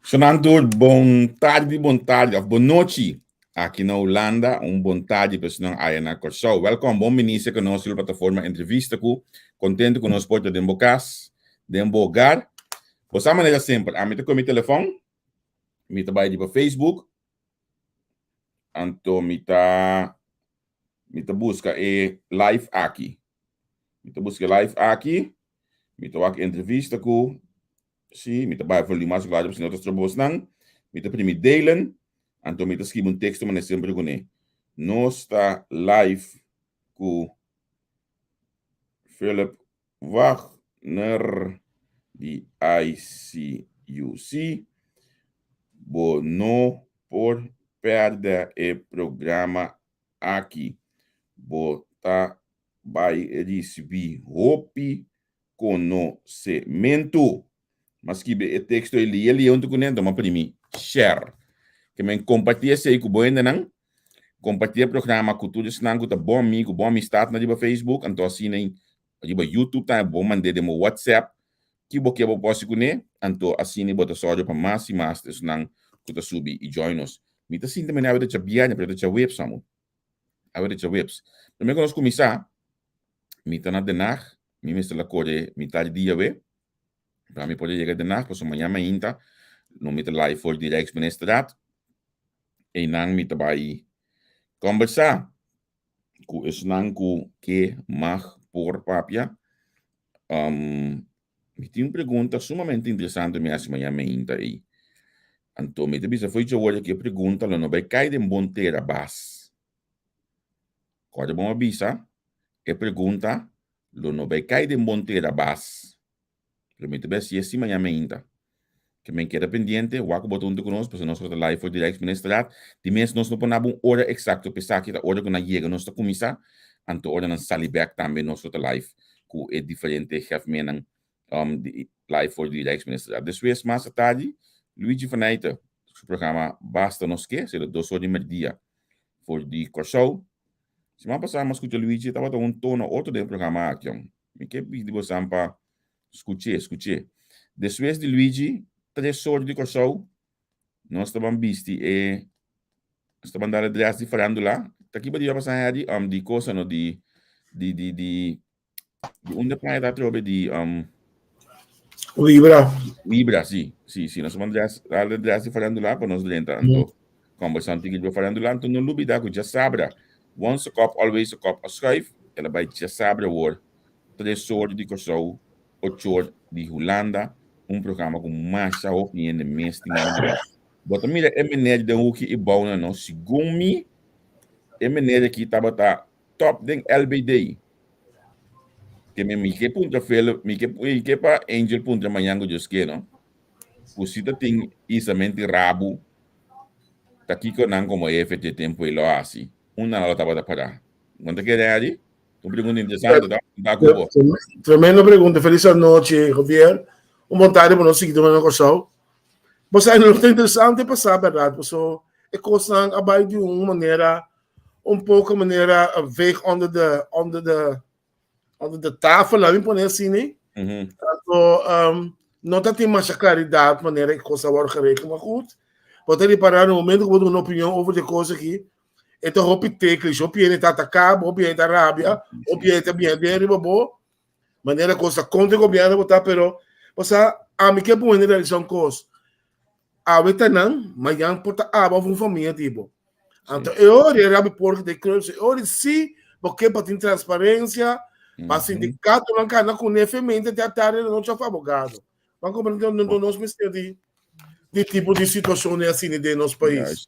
Sonan tur bon tardi, bon tardi of bon nochi aki na Hulanda, un bon tardi pa esnan aya na Kòrsou. Wèlkòm, bon bini serka nos riba plataforma Entrevista ku kontentu ku nos por ta den bo kas, den bo hogar. Bo sa manera semper, ami ta kohe mi telefòn, mi ta bai riba Facebook, anto mi ta mi ta buska e live aki. Mi ta buska e live aki, mi ta wak entrevista ku Sí, mi ta bai volume mas grandi pasobra no ta stroba bosnan. Mi ta primi delen, anto mi ta skibi un teksto manera semper kuné. Nos ta live ku Philip Wagner di ICUC. Bo no por pèrdè e programa aki. Bo ta bai risibí hopi konosementu. M'a skibi e teksto ei lia lia huntu kuné, anto m'a primi share. Ke men kompartí esei ku bo hendenan, kompartí e programa ku tur esnan ku ta bo amigu, bo amistatnan riba Facebook, anto asina ei riba YouTube tambe bo mand'é den bo WhatsApp ki bo ke bo por hasi kuné, anto asina ei bo ta sòru pa mas i mas esnan ku ta subi i join nos. Mi ta sinti manera awe ta djabièrnè pero ta djaweps amo. Awe ta djaweps. Promé ku nos kuminsá, mi ta na Den Haag, mi mester la kore mitad di dia awe, pa mi por a yega Den Haag, pasobra mañana mainta no mi ta live for di Rijksministerraad, einan mi ta bai kombersá ku esnan ku ke, mag, por papia. Mi tin un pregunta sumamente interesante mi hasi mañana mainta ei. Anto mi ta bisa fo'i dje ku e pregunta lo no bai kai den bon tera bas. Kòrda bon a bisa, e pregunta lo no bai kai den bon tera bas. Pero mi ta bai hasié si mañana mainta. Ke men keda pendiente, wak ku bo ta huntu ku nos, pasobra nos lo ta live for di Rijksministerraad. Di mes nos no por naba un ora eksakto pa esaki, ta ora ku nan yega nos ta kuminsá, anto ora nan sali bèk tambe nos lo ta live ku e diferente hefmennan di live for di Rijksministerraad. Despues mas atardi, Luigi van Eijten su programa Basta Nos Ke, sera 2 or di merdia for di Kòrsou. Siman pasá mi a skucha Luigi, e tabata un tono otro den e programa aki. Mi ke pidi bosan pa skuch'é, skuch'é. Despues di Luigi, 3 or di Kòrsou, nos ta ban bisti e, nos ta ban dal e dress di farándula. Ta kiba dia pasá Harry? Di cosa no, di, di, di, di, di unda playa ta atrobe di Libra. Libra, sí, sí, sí. Nos ta ban dress, dal e dress di farándula pa nos drenta anto kombersá un tiki riba farándula. Anto no lubidá ku djasabra, once a kop, always a kop a schuif. El a bai djasabra awor, 3 or di Kòrsou, 8 or di Hulanda, un programa ku masha hopi hende mes tin gana di wak. Bo ta mira e meneer den huki i bou na no, segun mi, e meneer aki tabata top den LBD. Ke mi ke puntra Philip, mi ke pa Angel puntra mañan ku Dios ke no, ku si ta tin isamente rabu, ta kiko nan komo hefe te tempu ei lo hasi, unda nan lo tabata pará. Bo ta kere Eddie? Un pregunta interesante, ta? Ta ku bo. Tremendo pregunta. Feliz anochi, Javier. Un bon tarde pa nos seguidornan na Kòrsou. Bo sa, lo ta interesante pa sa bèrdat, paso e kosnan a bai di un manera un poko manera veeg onder de onder de onder de tafel, laat mi pone asina. Anto no ta tin masha klaridat manera e kos a wòrdu geregeld, maar goed, bo ta ripará na momento ku bo duna opinion over di e kos aki, e ta hopi teklish, hopi hende ta ataká bo, hopi hende ta rabia, hopi hende ta bini den riba bo, manera kos ta kontra e gobièrnu bo ta, pero bo sa, ami ke pone realisá un kos, awe ta nan, mañan por ta abo òf un famia di bo. Anto e ora e rabia porke ta e kruis, e ora si bo ke pa tin transparensia, pa sindikatonan kana kuné femente te atardi na nochi òf abogado. Ban komprendé no nos mester di di tipo di situashonnan asina den nos pais.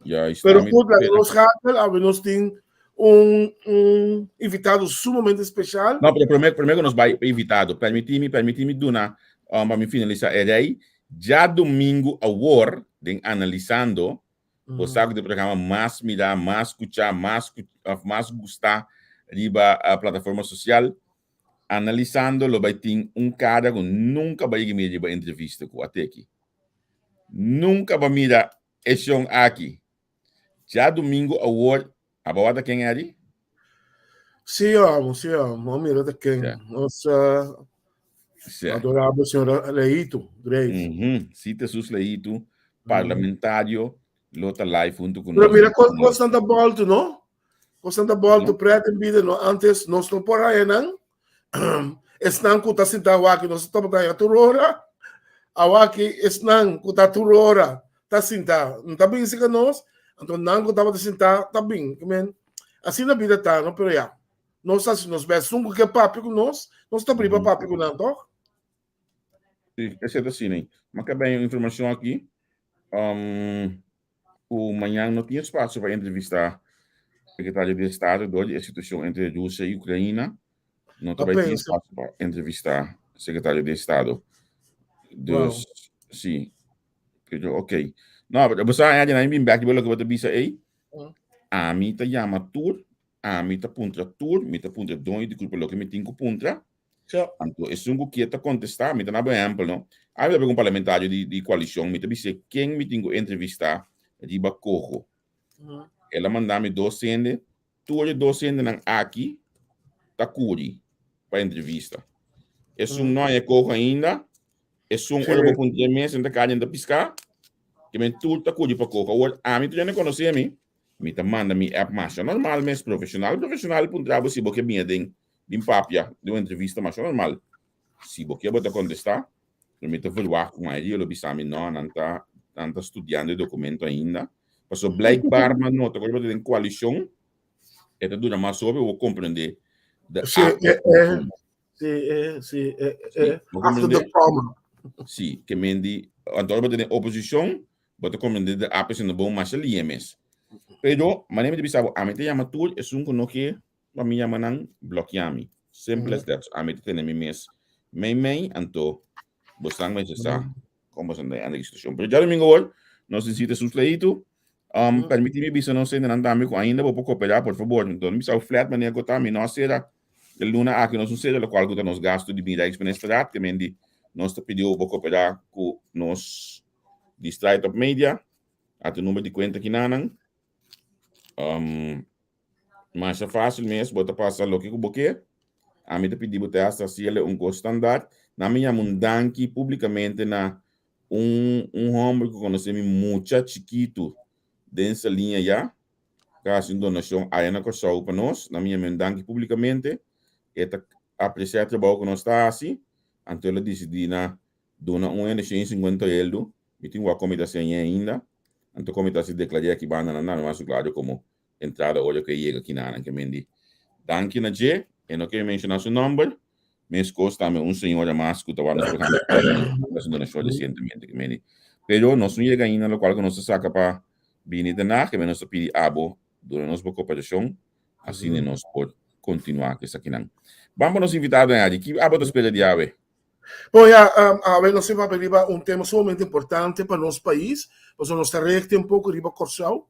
Juist. Pero goed, laga nos schakel, awe nos tin un invitado sumamente special. No, pero promé ku nos bai pa invitado, permití mi duna, pa mi finalisá e rei. Djadumingu awor, den Analisando, bo sa ku ta e programa mas mirá, mas skuchá, mas òf mas gustá riba plataforma sosial. Analisando lo bai tin un kara ku nunka bai yega mira riba entrevista ku ateki. Nunka ba mira E shon aki. Djadumingu awor abo wak ta ken Eddie? Sí, amo, sí, amo. Mira ta ken. Ja. Nos. Sí. Adorable señora Leito, Grace. Sí, Jesus Leito, parlamentario, lo ta live hunto ku Pero nos. mira kos ta bolto, no? Kos ta bolto pret en bida, no? Antes nos no por haya nan. Esnan ku ta sinta awaki, nos tabata haya tur ora. Awaki esnan ku ta tur ora ta sinta, no ta bin sika nos, anto nan ku tabata sinta ta bin. Men, asina bida ta, no? Pero ya, nos hasi nos best. Esun ku ke papia ku nos, nos ta bri pa papia ku nan, toch? Sí, esei ta asina. Ma ke ben informashon aki, ku mañan no tin espasio pa entrevistá sekretario di Estado dor di e situashon entre Rusia i Ukraina. No ta bai tin espasio pa entrevistá sekretario di Estado. Dus, sí. Pero ok. No, bo sa Eddie, na mi bin bek riba loke bo ta bisa ei. Ami ta yama tur, ami ta puntra tur, mi ta puntra doño di grupo loke mi tin ku puntra. Anto esun ku kier ta kontestá, mi ta na bo ehèmpel no. Ami ta papia ku un parlamentario di koalishon, mi ta bis'é ken mi tin ku entrevistá riba koho. El a manda mi dos hende, tur e dos hendenan aki ta kuri pa entrevista. Esun no haña koho ainda, esun ora bo puntra e mes, e ta kaya, e ta piská, ke men tur ta kuri pa koho. Awor ami tur hende konosé mi, Mi ta manda mi app masha normal mes, profesional profesional puntra bo si bo ke bini aden bin papia den un entrevista masha normal. Si bo ke bo ta contesta, pero mi ta verwacht cu mayoria lo bisa mi no, nan ta nan ta studiando e documento ainda. Paso blijkbaar ma nota cu bo ta den coalicion e ta dura mas hopi bo comprende de Sí, acto sí, sí, Sí, bo after the comprende? comma. Sí, ke men di anto bo ta den oposicion Bo ta comprende de ape siendo bon masha lie mes. Pero, manera mi ta bisa bo, ami ta yama tur esun ku no ke pa mi yama nan, blokia mi. Simple as that. So, ami ta tene mi mes mei mei, anto bosnan mester sa kon boso ta anda ki situashon. Pero djadumingu awor, nos tin sita sus leitu. Permiti mi bisa nos hendenan tambe ku ainda bo por koperá, por fabor. Anto mi bisa bo flat manera ku ta, mi no a sera E luna aki nos un sera lokual ku ta nos gastu di bin Rijksministerraad, ke men di nos ta pidi bo koperá ku nos di Straight Up Media. Ata e number di kuenta kinanan. Masha fásil mes, bo ta pasa loke ku bo ke. Ami ta pidi bo te hasta hasiel un kos standaard. Nan mi yama un danki públikamente na un un hòmber ku konosé mi mucha chikitu den Saliña ya. Ta hasi un donashon aya na Kòrsou pa nos. Nan mi yama un danki públikamente. E ta apresiá e trabou ku nos ta hasi. Anto el a disidí na duna un hende 150 eldu. Mi tin wak kon mi ta hasi aña ainda. Anto kon mi ta hasi deklar'é aki banda nan dame mas klaru komo entrada ora ku e yega kinanan ke men di danki na dje. E no ke menshoná su nòmber. Meskos tambe un señora mas ku ta wak nos programa a hasi un donashon resientemente ke men di. Pero nos no yega ainda lokual ku nos ta saka pa Bini den Haag i nos ta pidi abo duna nos bo koperashon, asina nos por kontinuá ku esakinan. Ban pa nos invitado Henry, ki abo ta spera di awe? Bon ya, awe nos tin papia riba un tema sumamente importante pa nos pais, pasobra nos ta rekte un poko riba Kòrsou.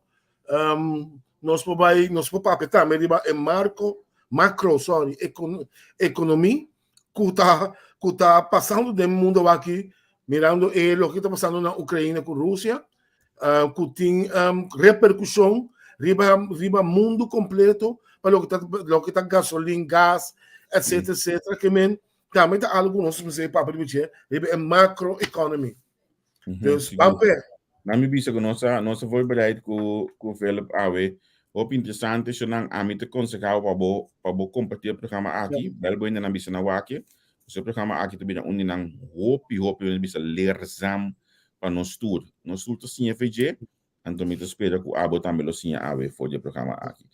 Nos por bai, nos por papia tambe riba e marko, makro, sorry, ekonomi ku ta ku ta pasando den mundo aki, mirando e loke ta pasando na Ukraina ku Rusia, ku tin reperkushon riba riba mundo kompleto pa loke ta loke ta gasolin, gas, etcetera, etcetera. Ke men tambe ta algu ku nos mester papia riba dje, riba e macro economy. Dus, ban pe. Na mi bisa ku nos a nos a voorbereid ku ku Philip awe. Hopi interesante shonan. Ami ta konsehá bo pa bo pa bo kompartí e programa aki. Bel bo hendenan bisa na wak. Pasobra e programa aki ta bira un di nan hopi hopi mi ta bisa leerzaam pa nos tur. Nos tur ta siña fe dje, anto mi ta spera ku abo tambe lo siña awe for di e programa aki.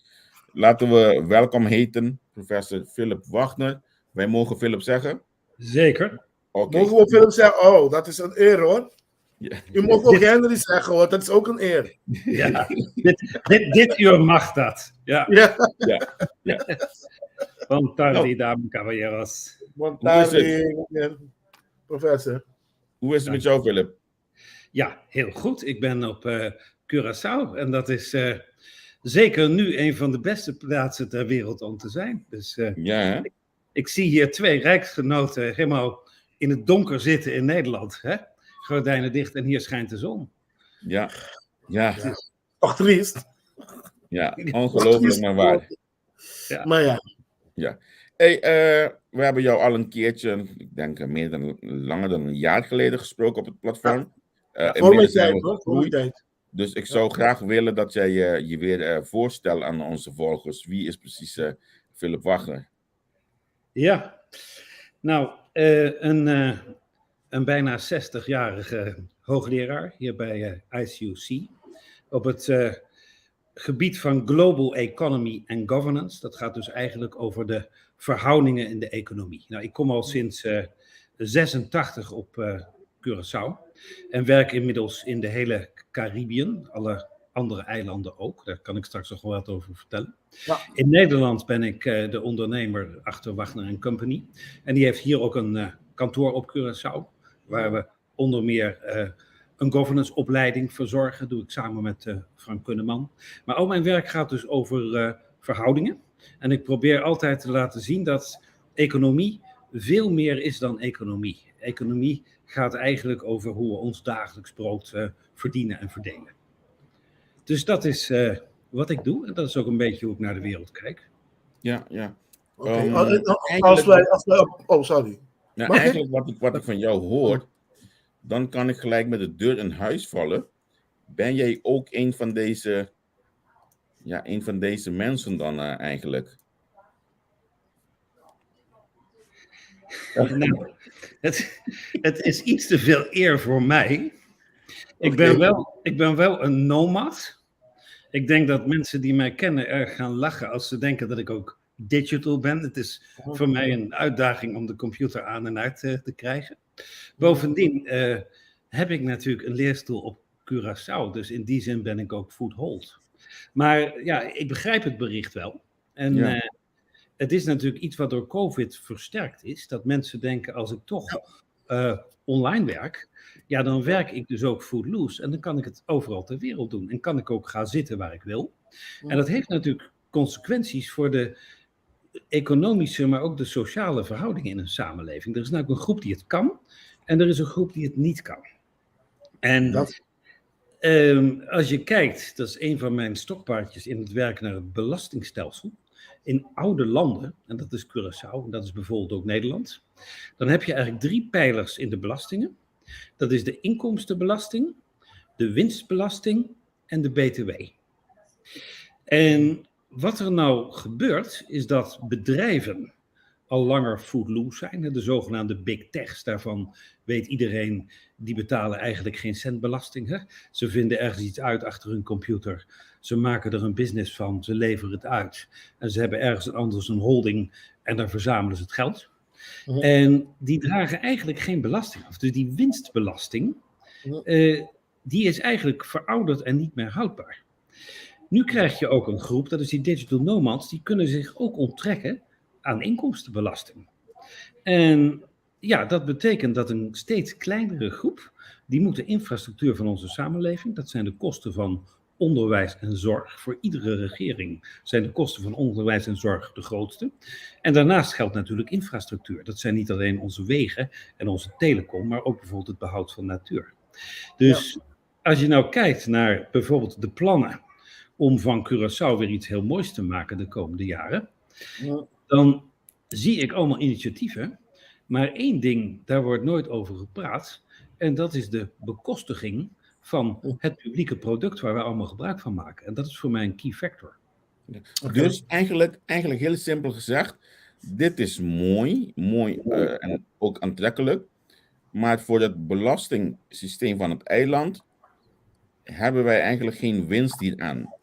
Laten we welkom heten professor Philip Wagner. Wij mogen Philip zeggen? Zeker. Oké. Mogen we Philip zeggen? Oh, dat is een eer hoor. Ja. U mag ook Henry zeggen hoor, dat is ook een eer. Ja, dit uur mag dat. Ja. Ja. Ja, ja. Bon tardi, dames en caballeros. Bon Hoe is het? tardi, meneer professor. Hoe is het met jou, Philip? Ja, heel goed. Ik ben op Curaçao en dat is zeker nu een van de beste plaatsen ter wereld om te zijn. Dus Ja, hè? ik zie hier twee rijksgenoten helemaal in het donker zitten in Nederland. Hè? Gordijnen dicht en hier schijnt de zon. Ja, ja. Ja. Toch triest. Ja, ongelooflijk maar waar. Ja. Maar ja. Ja. Hey, we hebben jou al een keertje, ik denk meer dan, langer dan een jaar geleden gesproken op het platform. Ja, voor mijn tijd hoor, voor mijn tijd. Dus ik zou graag willen dat jij je weer voorstelt aan onze volgers. Wie is precies Philip Wagner? Ja, nou, een bijna 60-jarige hoogleraar hier bij ICUC. Op het gebied van Global Economy and Governance. Dat gaat dus eigenlijk over de verhoudingen in de economie. Nou, ik kom al sinds 86 op Curaçao en werk inmiddels in de hele Caribbean, alle andere eilanden ook. Daar kan ik straks nog wel wat over vertellen. Ja. In Nederland ben ik de ondernemer achter Wagner Company. En die heeft hier ook een kantoor op Curaçao, waar we onder meer een governance opleiding verzorgen. Dat doe ik samen met Frank Kunneman. Maar al mijn werk gaat dus over verhoudingen. En ik probeer altijd te laten zien dat economie veel meer is dan economie. Economie gaat eigenlijk over hoe we ons dagelijks brood verdienen en verdelen. Dus dat is wat ik doe en dat is ook een beetje hoe ik naar de wereld kijk. Ja. Okay. Als wij, oh, sorry. Nou, eigenlijk wat ik van jou hoor, dan kan ik gelijk met de deur in huis vallen. Ben jij ook een van deze, ja, een van deze mensen dan eigenlijk? Nou, het is iets te veel eer voor mij. Ik ben wel een nomad. Ik denk dat mensen die mij kennen erg gaan lachen als ze denken dat ik ook digital ben. Het is voor mij een uitdaging om de computer aan en uit te krijgen. Bovendien heb ik natuurlijk een leerstoel op Curaçao. Dus in die zin ben ik ook foothold. Maar ja, ik begrijp het bericht wel. En ja, het is natuurlijk iets wat door COVID versterkt is. Dat mensen denken, als ik toch online werk, ja, dan werk ik dus ook footloose. En dan kan ik het overal ter wereld doen. En kan ik ook gaan zitten waar ik wil. En dat heeft natuurlijk consequenties voor de economische, maar ook de sociale verhoudingen in een samenleving. Er is namelijk een groep die het kan en er is een groep die het niet kan. En als je kijkt, dat is een van mijn stokpaardjes in het werk naar het belastingstelsel. In oude landen, en dat is Curaçao, en dat is bijvoorbeeld ook Nederland, dan heb je eigenlijk drie pijlers in de belastingen. Dat is de inkomstenbelasting, de winstbelasting en de BTW. En wat er nou gebeurt, is dat bedrijven al langer footloose zijn. De zogenaamde big techs, daarvan weet iedereen, die betalen eigenlijk geen cent belasting. Hè? Ze vinden ergens iets uit achter hun computer. Ze maken er een business van, ze leveren het uit. En ze hebben ergens anders een holding en daar verzamelen ze het geld. En die dragen eigenlijk geen belasting af. Dus die winstbelasting, die is eigenlijk verouderd en niet meer houdbaar. Nu krijg je ook een groep, dat is die digital nomads, die kunnen zich ook onttrekken aan inkomstenbelasting. En ja, dat betekent dat een steeds kleinere groep, die moet de infrastructuur van onze samenleving, dat zijn de kosten van onderwijs en zorg. Voor iedere regering zijn de kosten van onderwijs en zorg de grootste. En daarnaast geldt natuurlijk infrastructuur. Dat zijn niet alleen onze wegen en onze telecom, maar ook bijvoorbeeld het behoud van natuur. Dus als je nou kijkt naar bijvoorbeeld de plannen om van Curaçao weer iets heel moois te maken de komende jaren, dan zie ik allemaal initiatieven. Maar één ding, daar wordt nooit over gepraat. En dat is de bekostiging van het publieke product waar wij allemaal gebruik van maken. En dat is voor mij een key factor. Dus eigenlijk heel simpel gezegd, dit is mooi, mooi en ook aantrekkelijk. Maar voor het belastingssysteem van het eiland hebben wij eigenlijk geen winst hieraan.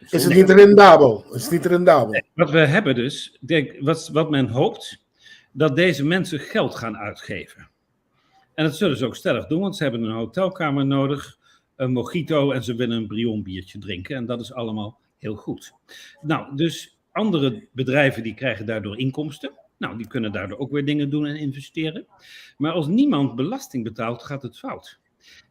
Is het niet rendabel? Is het niet rendabel? Wat we hebben dus, denk, wat men hoopt, dat deze mensen geld gaan uitgeven. En dat zullen ze ook stellig doen, want ze hebben een hotelkamer nodig, een mojito en ze willen een Brion biertje drinken. En dat is allemaal heel goed. Nou, dus andere bedrijven die krijgen daardoor inkomsten. Nou, die kunnen daardoor ook weer dingen doen en investeren. Maar als niemand belasting betaalt, gaat het fout.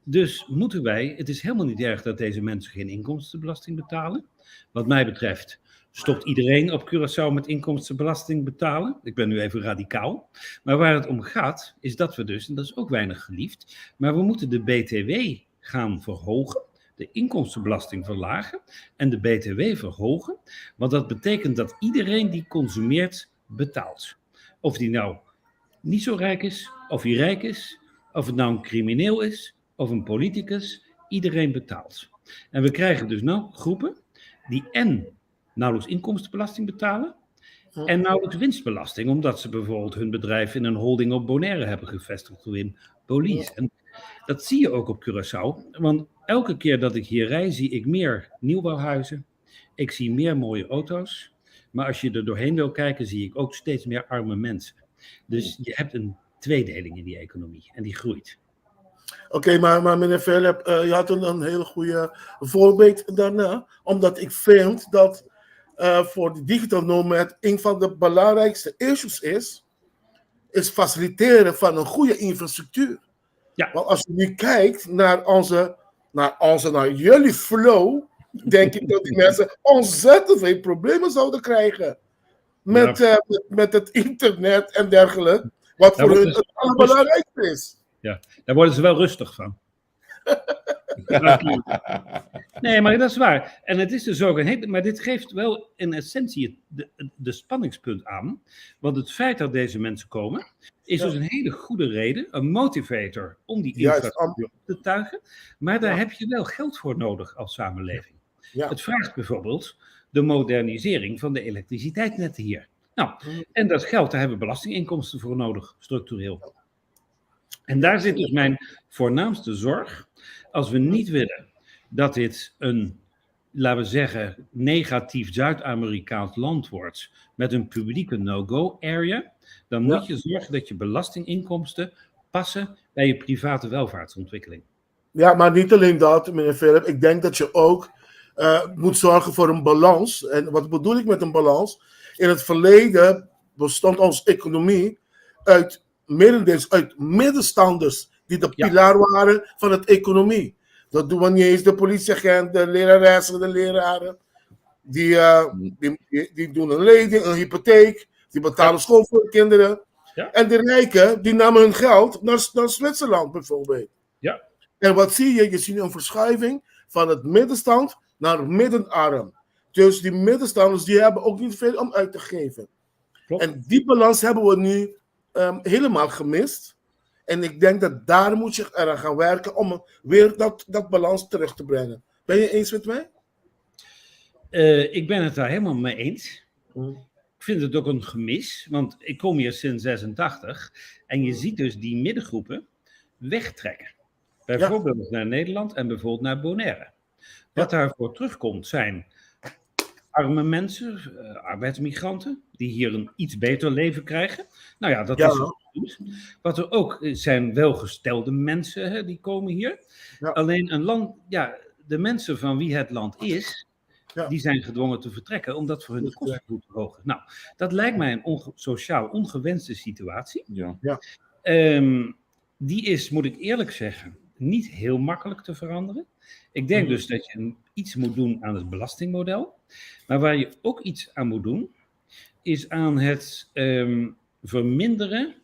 Dus moeten wij, het is helemaal niet erg dat deze mensen geen inkomstenbelasting betalen. Wat mij betreft stopt iedereen op Curaçao met inkomstenbelasting betalen. Ik ben nu even radicaal. Maar waar het om gaat, is dat we dus, en dat is ook weinig geliefd, maar we moeten de BTW gaan verhogen, de inkomstenbelasting verlagen en de BTW verhogen. Want dat betekent dat iedereen die consumeert betaalt. Of die nou niet zo rijk is, of hij rijk is, of het nou een crimineel is, of een politicus, iedereen betaalt. En we krijgen dus nou groepen die en nauwelijks inkomstenbelasting betalen en nauwelijks winstbelasting, omdat ze bijvoorbeeld hun bedrijf in een holding op Bonaire hebben gevestigd of in Belize. En dat zie je ook op Curaçao, want elke keer dat ik hier rij, zie ik meer nieuwbouwhuizen, ik zie meer mooie auto's, maar als je er doorheen wil kijken, zie ik ook steeds meer arme mensen. Dus je hebt een tweedeling in die economie en die groeit. Oké, maar meneer Philip, je had een hele goede voorbeeld daarna. Omdat ik vind dat voor de digital nomad een van de belangrijkste issues is faciliteren van een goede infrastructuur. Want als je nu kijkt naar jullie flow, denk ik dat die mensen ontzettend veel problemen zouden krijgen met het internet en dergelijke. Wat voor hun het allerbelangrijkste is. Ja, daar worden ze wel rustig van. Nee, maar dat is waar. En het is dus ook een hele, maar dit geeft wel in essentie de spanningspunt aan. Want het feit dat deze mensen komen, is dus een hele goede reden, een motivator om die infrastructuur op te tuigen. Maar daar heb je wel geld voor nodig als samenleving. Het vraagt bijvoorbeeld de modernisering van de elektriciteitsnetten hier. En dat geld, daar hebben we belastinginkomsten voor nodig, structureel. En daar zit dus mijn voornaamste zorg. Als we niet willen dat dit een, laten we zeggen, negatief Zuid-Amerikaans land wordt met een publieke no-go area, dan moet je zorgen dat je belastinginkomsten passen bij je private welvaartsontwikkeling. Ja, maar niet alleen dat, meneer Philip. Ik denk dat je ook moet zorgen voor een balans. En wat bedoel ik met een balans? In het verleden bestond onze economie uit merendeels uit middenstanders die de pilaar waren van het economie. Dat doen we niet eens de politieagent, de leraressen, de leraren. Die doen een lening, een hypotheek, die betalen school voor de kinderen. En de rijken, die namen hun geld naar Zwitserland bijvoorbeeld. En wat zie je? Je ziet een verschuiving van het middenstand naar middenarm. Dus die middenstanders die hebben ook niet veel om uit te geven. En die balans hebben we nu helemaal gemist. En ik denk dat daar moet je eraan gaan werken om weer dat balans terug te brengen. Ben je eens met mij? Ik ben het daar helemaal mee eens. Ik vind het ook een gemis, want ik kom hier sinds 86 en je ziet dus die middengroepen wegtrekken. Bijvoorbeeld naar Nederland en bijvoorbeeld naar Bonaire. Wat daarvoor terugkomt zijn arme mensen, arbeidsmigranten, die hier een iets beter leven krijgen. Dat is goed. Wat er ook zijn welgestelde mensen, hè, die komen hier. Alleen een land, ja, de mensen van wie het land is, die zijn gedwongen te vertrekken, omdat voor hun de kosten te hoog zijn. Dat lijkt mij een sociaal ongewenste situatie. Die is, moet ik eerlijk zeggen, niet heel makkelijk te veranderen. Ik denk dus dat je iets moet doen aan het belastingmodel. Maar waar je ook iets aan moet doen, is aan het verminderen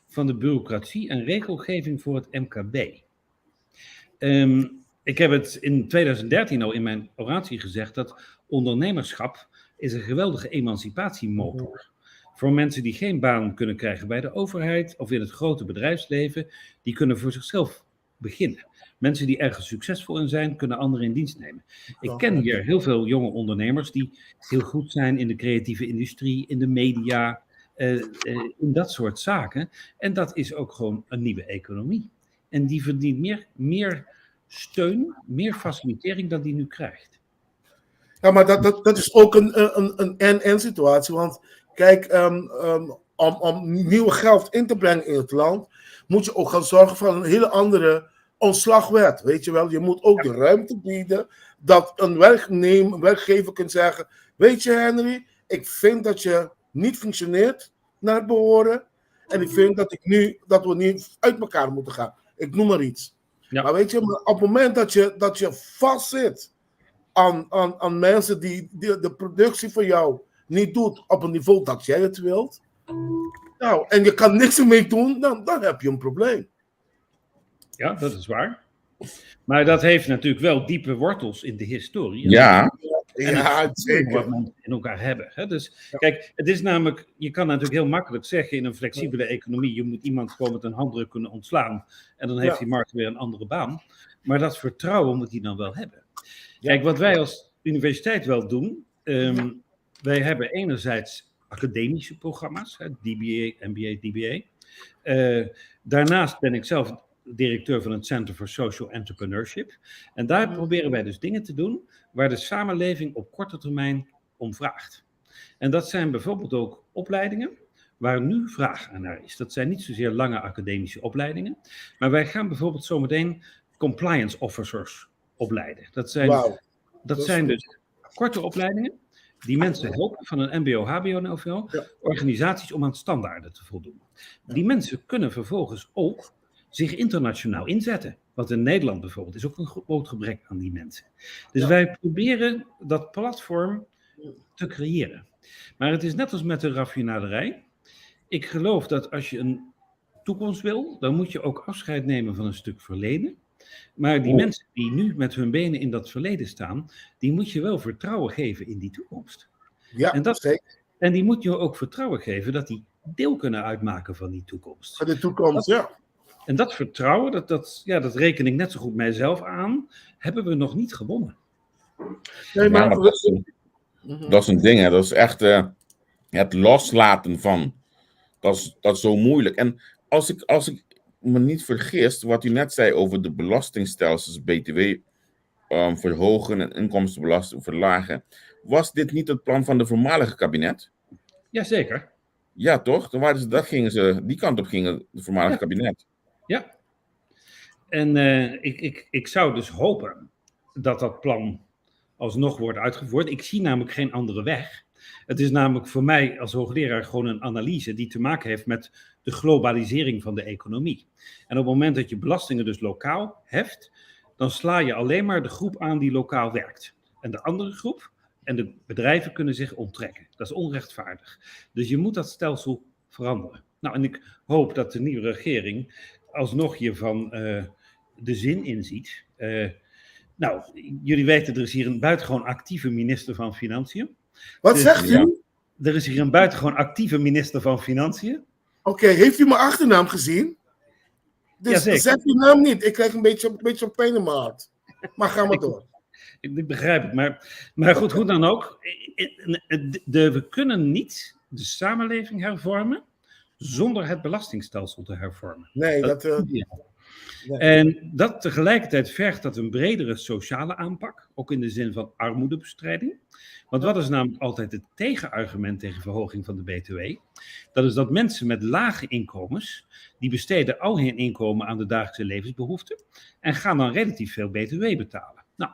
van de bureaucratie en regelgeving voor het MKB. Ik heb het in 2013 al in mijn oratie gezegd dat ondernemerschap is een geweldige emancipatiemotor. Voor mensen die geen baan kunnen krijgen bij de overheid of in het grote bedrijfsleven, die kunnen voor zichzelf beginnen. Mensen die ergens succesvol in zijn, kunnen anderen in dienst nemen. Ik ken hier heel veel jonge ondernemers die heel goed zijn in de creatieve industrie, in de media, in dat soort zaken. En dat is ook gewoon een nieuwe economie. En die verdient meer steun, meer facilitering dan die nu krijgt. Ja, maar dat is ook een en-en situatie. Want om nieuw geld in te brengen in het land, moet je ook gaan zorgen voor een hele andere ontslagwet. Weet je wel, je moet ook de ruimte bieden dat een werkgever kunt zeggen, weet je Henry, ik vind dat je niet functioneert naar behoren en ik vind dat we nu uit elkaar moeten gaan. Ik noem maar iets. Maar op het moment dat je vastzit aan mensen die de productie voor jou niet doet op een niveau dat jij het wilt, en je kan niks ermee doen, dan heb je een probleem. Ja, dat is waar. Maar dat heeft natuurlijk wel diepe wortels in de historie. Ja. En Ja, het zeker. Wat mensen in elkaar hebben. Hè? Dus kijk, het is namelijk, je kan natuurlijk heel makkelijk zeggen in een flexibele economie, je moet iemand gewoon met een handdruk kunnen ontslaan en dan heeft die markt weer een andere baan. Maar dat vertrouwen moet hij dan wel hebben. Kijk, wat wij als universiteit wel doen, wij hebben enerzijds academische programma's, hè, DBA, MBA, DBA. Daarnaast ben ik zelf directeur van het Center for Social Entrepreneurship. En daar proberen wij dus dingen te doen waar de samenleving op korte termijn om vraagt. En dat zijn bijvoorbeeld ook opleidingen waar nu vraag aan naar is. Dat zijn niet zozeer lange academische opleidingen, maar wij gaan bijvoorbeeld zometeen compliance officers opleiden. Dat zijn, dat Dat is zijn goed. dus korte opleidingen die mensen helpen van een mbo, hbo-niveau, organisaties om aan standaarden te voldoen. Die mensen kunnen vervolgens ook zich internationaal inzetten. Want in Nederland bijvoorbeeld is ook een groot gebrek aan die mensen. Dus wij proberen dat platform te creëren. Maar het is net als met de raffinaderij. Ik geloof dat als je een toekomst wil, dan moet je ook afscheid nemen van een stuk verleden. Maar die mensen die nu met hun benen in dat verleden staan, die moet je wel vertrouwen geven in die toekomst. Ja, zeker. En die moet je ook vertrouwen geven dat die deel kunnen uitmaken van die toekomst. Van de toekomst, ja. En dat vertrouwen, ja, dat reken ik net zo goed mijzelf aan, hebben we nog niet gewonnen. Nee, Ja, maar maar dat is een ding, hè. Dat is echt het loslaten van. Dat is zo moeilijk. En als ik me niet vergis, wat u net zei over de belastingstelsels, BTW verhogen en inkomstenbelasting verlagen, was dit niet het plan van de voormalige kabinet? Jazeker. Ja, toch? Dan waren ze, dat gingen ze, die kant op gingen het voormalige kabinet. Ja. En ik zou dus hopen dat dat plan alsnog wordt uitgevoerd. Ik zie namelijk geen andere weg. Het is namelijk voor mij als hoogleraar gewoon een analyse die te maken heeft met de globalisering van de economie. En op het moment dat je belastingen dus lokaal heft, dan sla je alleen maar de groep aan die lokaal werkt. En de andere groep en de bedrijven kunnen zich onttrekken. Dat is onrechtvaardig. Dus je moet dat stelsel veranderen. Nou, en ik hoop dat de nieuwe regering alsnog hiervan de zin inziet. Nou, jullie weten, er is hier een buitengewoon actieve minister van Financiën. Wat Dus zegt u? Er is hier een buitengewoon actieve minister van Financiën. Oké, heeft u mijn achternaam gezien? Dus Jazeker. zeg uw naam niet. Ik krijg een beetje pijn in mijn hart. Maar ga maar door. Ik begrijp het, maar goed, hoe dan ook. We kunnen niet de samenleving hervormen zonder het belastingstelsel te hervormen. Nee, dat Ja. nee. En dat tegelijkertijd vergt dat een bredere sociale aanpak, ook in de zin van armoedebestrijding. Want wat is namelijk altijd het tegenargument tegen verhoging van de BTW? Dat is dat mensen met lage inkomens, die besteden al hun inkomen aan de dagelijkse levensbehoeften en gaan dan relatief veel BTW betalen. Nou,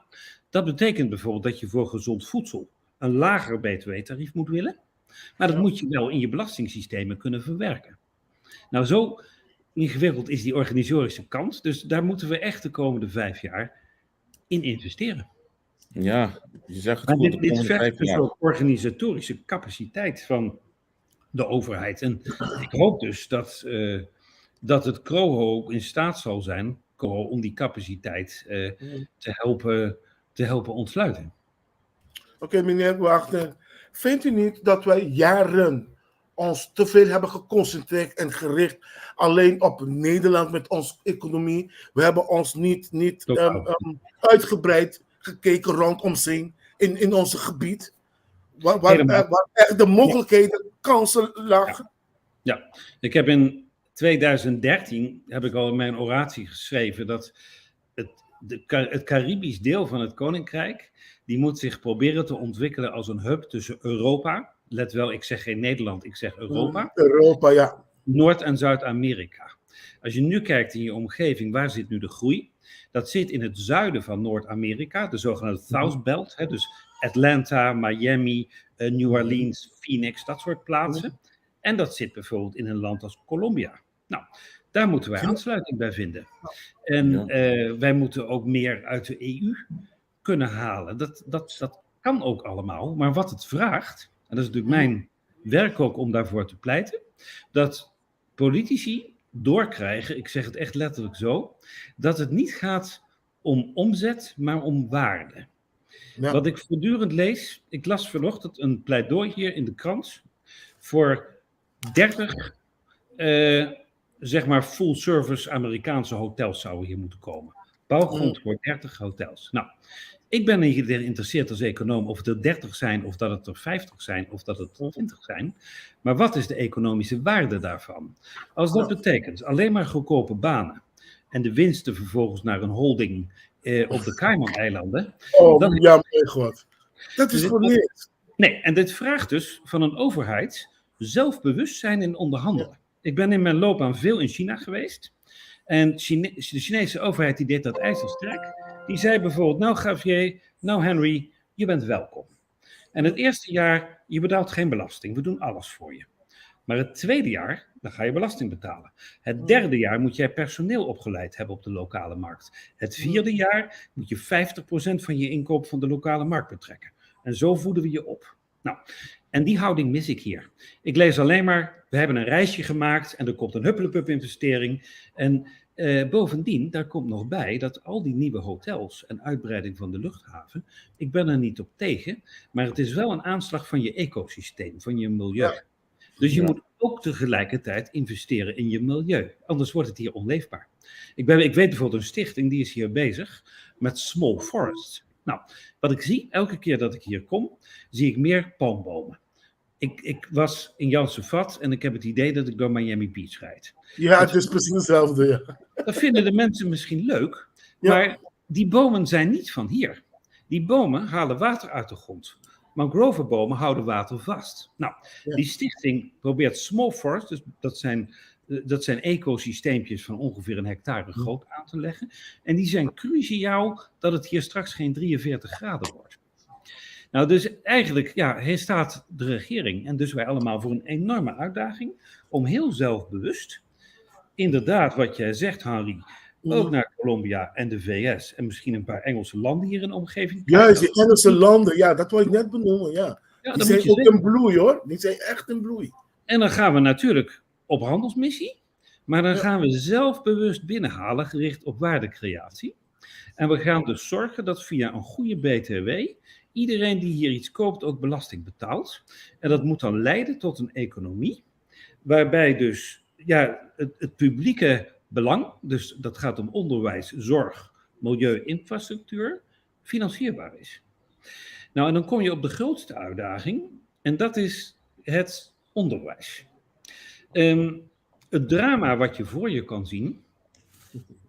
dat betekent bijvoorbeeld dat je voor gezond voedsel een lager BTW-tarief moet willen, maar dat moet je wel in je belastingssystemen kunnen verwerken. Nou, zo ingewikkeld is die organisatorische kant, dus daar moeten we echt de komende 5 jaar in investeren. Ja, je zegt het Maar goed. dit, De dit komende vergt 5 dus jaar. ook organisatorische capaciteit van de overheid. En ik hoop dus dat het CROHO ook in staat zal zijn, CROHO, om die capaciteit te helpen ontsluiten. Oké, meneer Wagner. Vindt u niet dat wij jaren ons te veel hebben geconcentreerd en gericht alleen op Nederland met onze economie? We hebben ons niet Totaal. uitgebreid gekeken rondom zich in ons gebied. Waar Helemaal. waar echt de mogelijkheden, kansen lagen. Ja, ik heb in 2013 heb ik al in mijn oratie geschreven dat het Caribisch deel van het Koninkrijk, die moet zich proberen te ontwikkelen als een hub tussen Europa, let wel, ik zeg geen Nederland, ik zeg Europa, Europa, ja. Noord- en Zuid-Amerika. Als je nu kijkt in je omgeving, waar zit nu de groei? Dat zit in het zuiden van Noord-Amerika, de zogenaamde South Belt, hè, dus Atlanta, Miami, New Orleans, Phoenix, dat soort plaatsen. En dat zit bijvoorbeeld in een land als Colombia. Nou, daar moeten wij aansluiting bij vinden. En wij moeten ook meer uit de EU kunnen halen. Dat kan ook allemaal. Maar wat het vraagt, en dat is natuurlijk mijn werk ook om daarvoor te pleiten, dat politici doorkrijgen, ik zeg het echt letterlijk zo, dat het niet gaat om omzet, maar om waarde. Ja. Wat ik voortdurend lees, ik las vanochtend een pleidooi hier in de krant voor 30, zeg maar, full-service Amerikaanse hotels zouden hier moeten komen. Bouwgrond voor 30 hotels. Nou, ik ben niet geïnteresseerd als econoom of het er 30 zijn, of dat het er 50 zijn, of dat het er 20 zijn. Maar wat is de economische waarde daarvan? Als dat betekent alleen maar goedkope banen en de winsten vervolgens naar een holding op de Cayman-eilanden. Oh, ja, mijn god. Dat is Dus gewoon niks. Nee, en dit vraagt dus van een overheid zelfbewustzijn in onderhandelen. Ik ben in mijn loopbaan veel in China geweest. En de Chinese overheid die deed dat ijzersterk. Die zei bijvoorbeeld, nou Javier, nou Henry, je bent welkom. En het eerste jaar, je betaalt geen belasting. We doen alles voor je. Maar het tweede jaar, dan ga je belasting betalen. Het derde jaar moet jij personeel opgeleid hebben op de lokale markt. Het vierde jaar moet je 50% van je inkoop van de lokale markt betrekken. En zo voeden we je op. Nou, en die houding mis ik hier. Ik lees alleen maar, we hebben een reisje gemaakt en er komt een huppelepup investering. En bovendien, daar komt nog bij dat al die nieuwe hotels en uitbreiding van de luchthaven, ik ben er niet op tegen, maar het is wel een aanslag van je ecosysteem, van je milieu. Dus je moet ook tegelijkertijd investeren in je milieu. Anders wordt het hier onleefbaar. Ik weet bijvoorbeeld een stichting die is hier bezig met small forests. Nou, wat ik zie, elke keer dat ik hier kom, zie ik meer palmbomen. Ik was in Janse Vat en ik heb het idee dat ik door Miami Beach rijd. Ja, het is precies hetzelfde, ja. Dat vinden de mensen misschien leuk, maar die bomen zijn niet van hier. Die bomen halen water uit de grond. Mangrovebomen houden water vast. Nou, die stichting probeert small forests, dus dat zijn ecosysteempjes van ongeveer een hectare groot aan te leggen. En die zijn cruciaal dat het hier straks geen 43 graden wordt. Nou, dus eigenlijk, ja, hier staat de regering en dus wij allemaal voor een enorme uitdaging om heel zelfbewust, inderdaad wat jij zegt, Henry, ook naar Colombia en de VS en misschien een paar Engelse landen hier in de omgeving. Juist, die Engelse landen, ja, dat wil ik net benoemen, ja. Ja, Die dan zijn moet je ook zeker in bloei, hoor. Die zijn echt in bloei. En dan gaan we natuurlijk op handelsmissie, maar dan gaan we zelfbewust binnenhalen, gericht op waardecreatie. En we gaan dus zorgen dat via een goede BTW iedereen die hier iets koopt ook belasting betaalt. En dat moet dan leiden tot een economie waarbij dus, ja, het publieke belang, dus dat gaat om onderwijs, zorg, milieu, infrastructuur, financierbaar is. Nou, en dan kom je op de grootste uitdaging, en dat is het onderwijs. Het drama wat je voor je kan zien,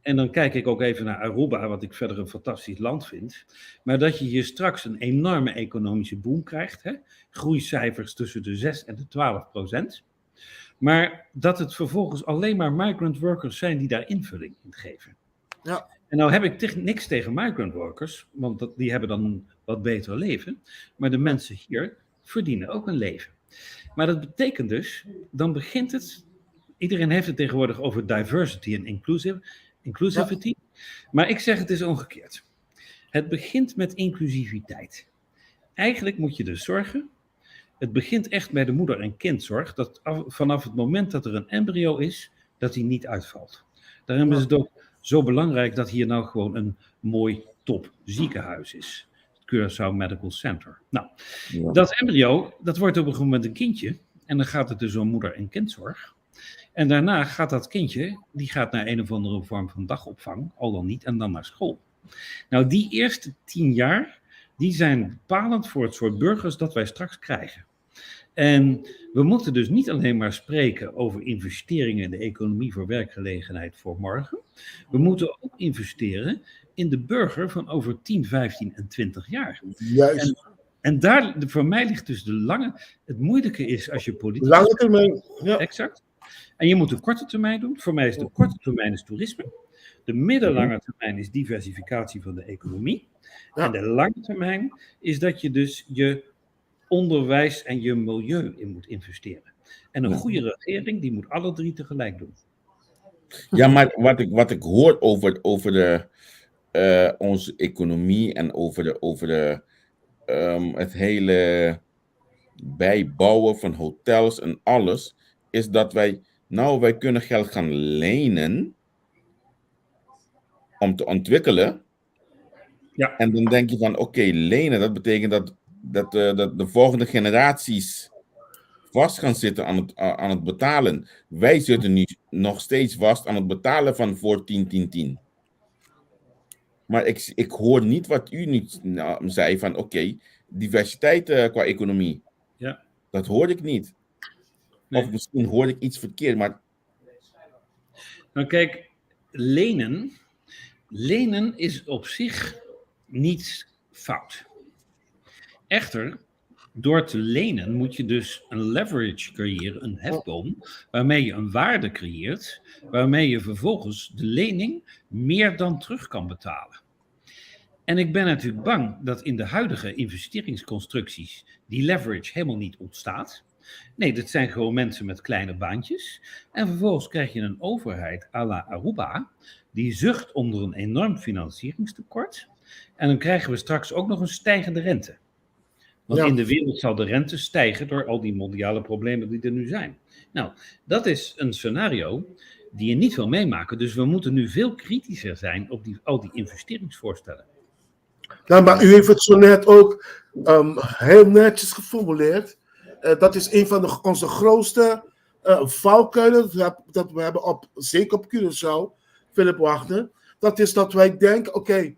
en dan kijk ik ook even naar Aruba, wat ik verder een fantastisch land vind, maar dat je hier straks een enorme economische boom krijgt, hè? Groeicijfers tussen de 6 en de 12%, maar dat het vervolgens alleen maar migrant workers zijn die daar invulling in geven. En nou heb ik niks tegen migrant workers, want die hebben dan een wat beter leven, maar de mensen hier verdienen ook een leven. Maar dat betekent dus, dan begint het, iedereen heeft het tegenwoordig over diversity en inclusivity, maar ik zeg het is omgekeerd. Het begint met inclusiviteit. Eigenlijk moet je dus zorgen, het begint echt bij de moeder- en kindzorg, dat vanaf het moment dat er een embryo is, dat die niet uitvalt. Daarom is het ook zo belangrijk dat hier nou gewoon een mooi top ziekenhuis is. Het Curaçao Medical Center. Nou, dat embryo, dat wordt op een gegeven moment een kindje. En dan gaat het dus om moeder- en kindzorg. En daarna gaat dat kindje, die gaat naar een of andere vorm van dagopvang, al dan niet, en dan naar school. Nou, die eerste 10 jaar, die zijn bepalend voor het soort burgers dat wij straks krijgen. En we moeten dus niet alleen maar spreken over investeringen in de economie voor werkgelegenheid voor morgen. We moeten ook investeren in de burger van over 10, 15 en 20 jaar. En daar, voor mij ligt dus de lange... Het moeilijke is als je politicus... Lange termijn, ja. Exact. En je moet de korte termijn doen. Voor mij is de korte termijn is toerisme. De middellange termijn is diversificatie van de economie. En de lange termijn is dat je dus je onderwijs en je milieu in moet investeren. En een goede regering, die moet alle drie tegelijk doen. Ja, maar wat ik hoor over onze economie en over het hele bijbouwen van hotels en alles, is dat wij, nou, wij kunnen geld gaan lenen om te ontwikkelen. Ja. En dan denk je van, oké, lenen, dat betekent dat de volgende generaties vast gaan zitten aan het betalen. Wij zitten nu nog steeds vast aan het betalen van voor 10, 10, 10. Maar ik hoor niet wat u nu, nou, zei van, oké, diversiteit qua economie. Dat hoor ik niet. Nee. Of misschien hoor ik iets verkeerd, maar Nou kijk, lenen. Lenen is op zich niet fout. Echter, door te lenen moet je dus een leverage creëren, een hefboom, waarmee je een waarde creëert, waarmee je vervolgens de lening meer dan terug kan betalen. En ik ben natuurlijk bang dat in de huidige investeringsconstructies die leverage helemaal niet ontstaat. Nee, dat zijn gewoon mensen met kleine baantjes. En vervolgens krijg je een overheid à la Aruba, die zucht onder een enorm financieringstekort. En dan krijgen we straks ook nog een stijgende rente. Want in de wereld zal de rente stijgen door al die mondiale problemen die er nu zijn. Nou, dat is een scenario die je niet wil meemaken. Dus we moeten nu veel kritischer zijn op al die investeringsvoorstellen. Nou, maar u heeft het zo net ook heel netjes geformuleerd. Dat is een van onze grootste valkuilen dat we hebben op, zeker op Curaçao, Philip Wachter. Dat is dat wij denken, oké,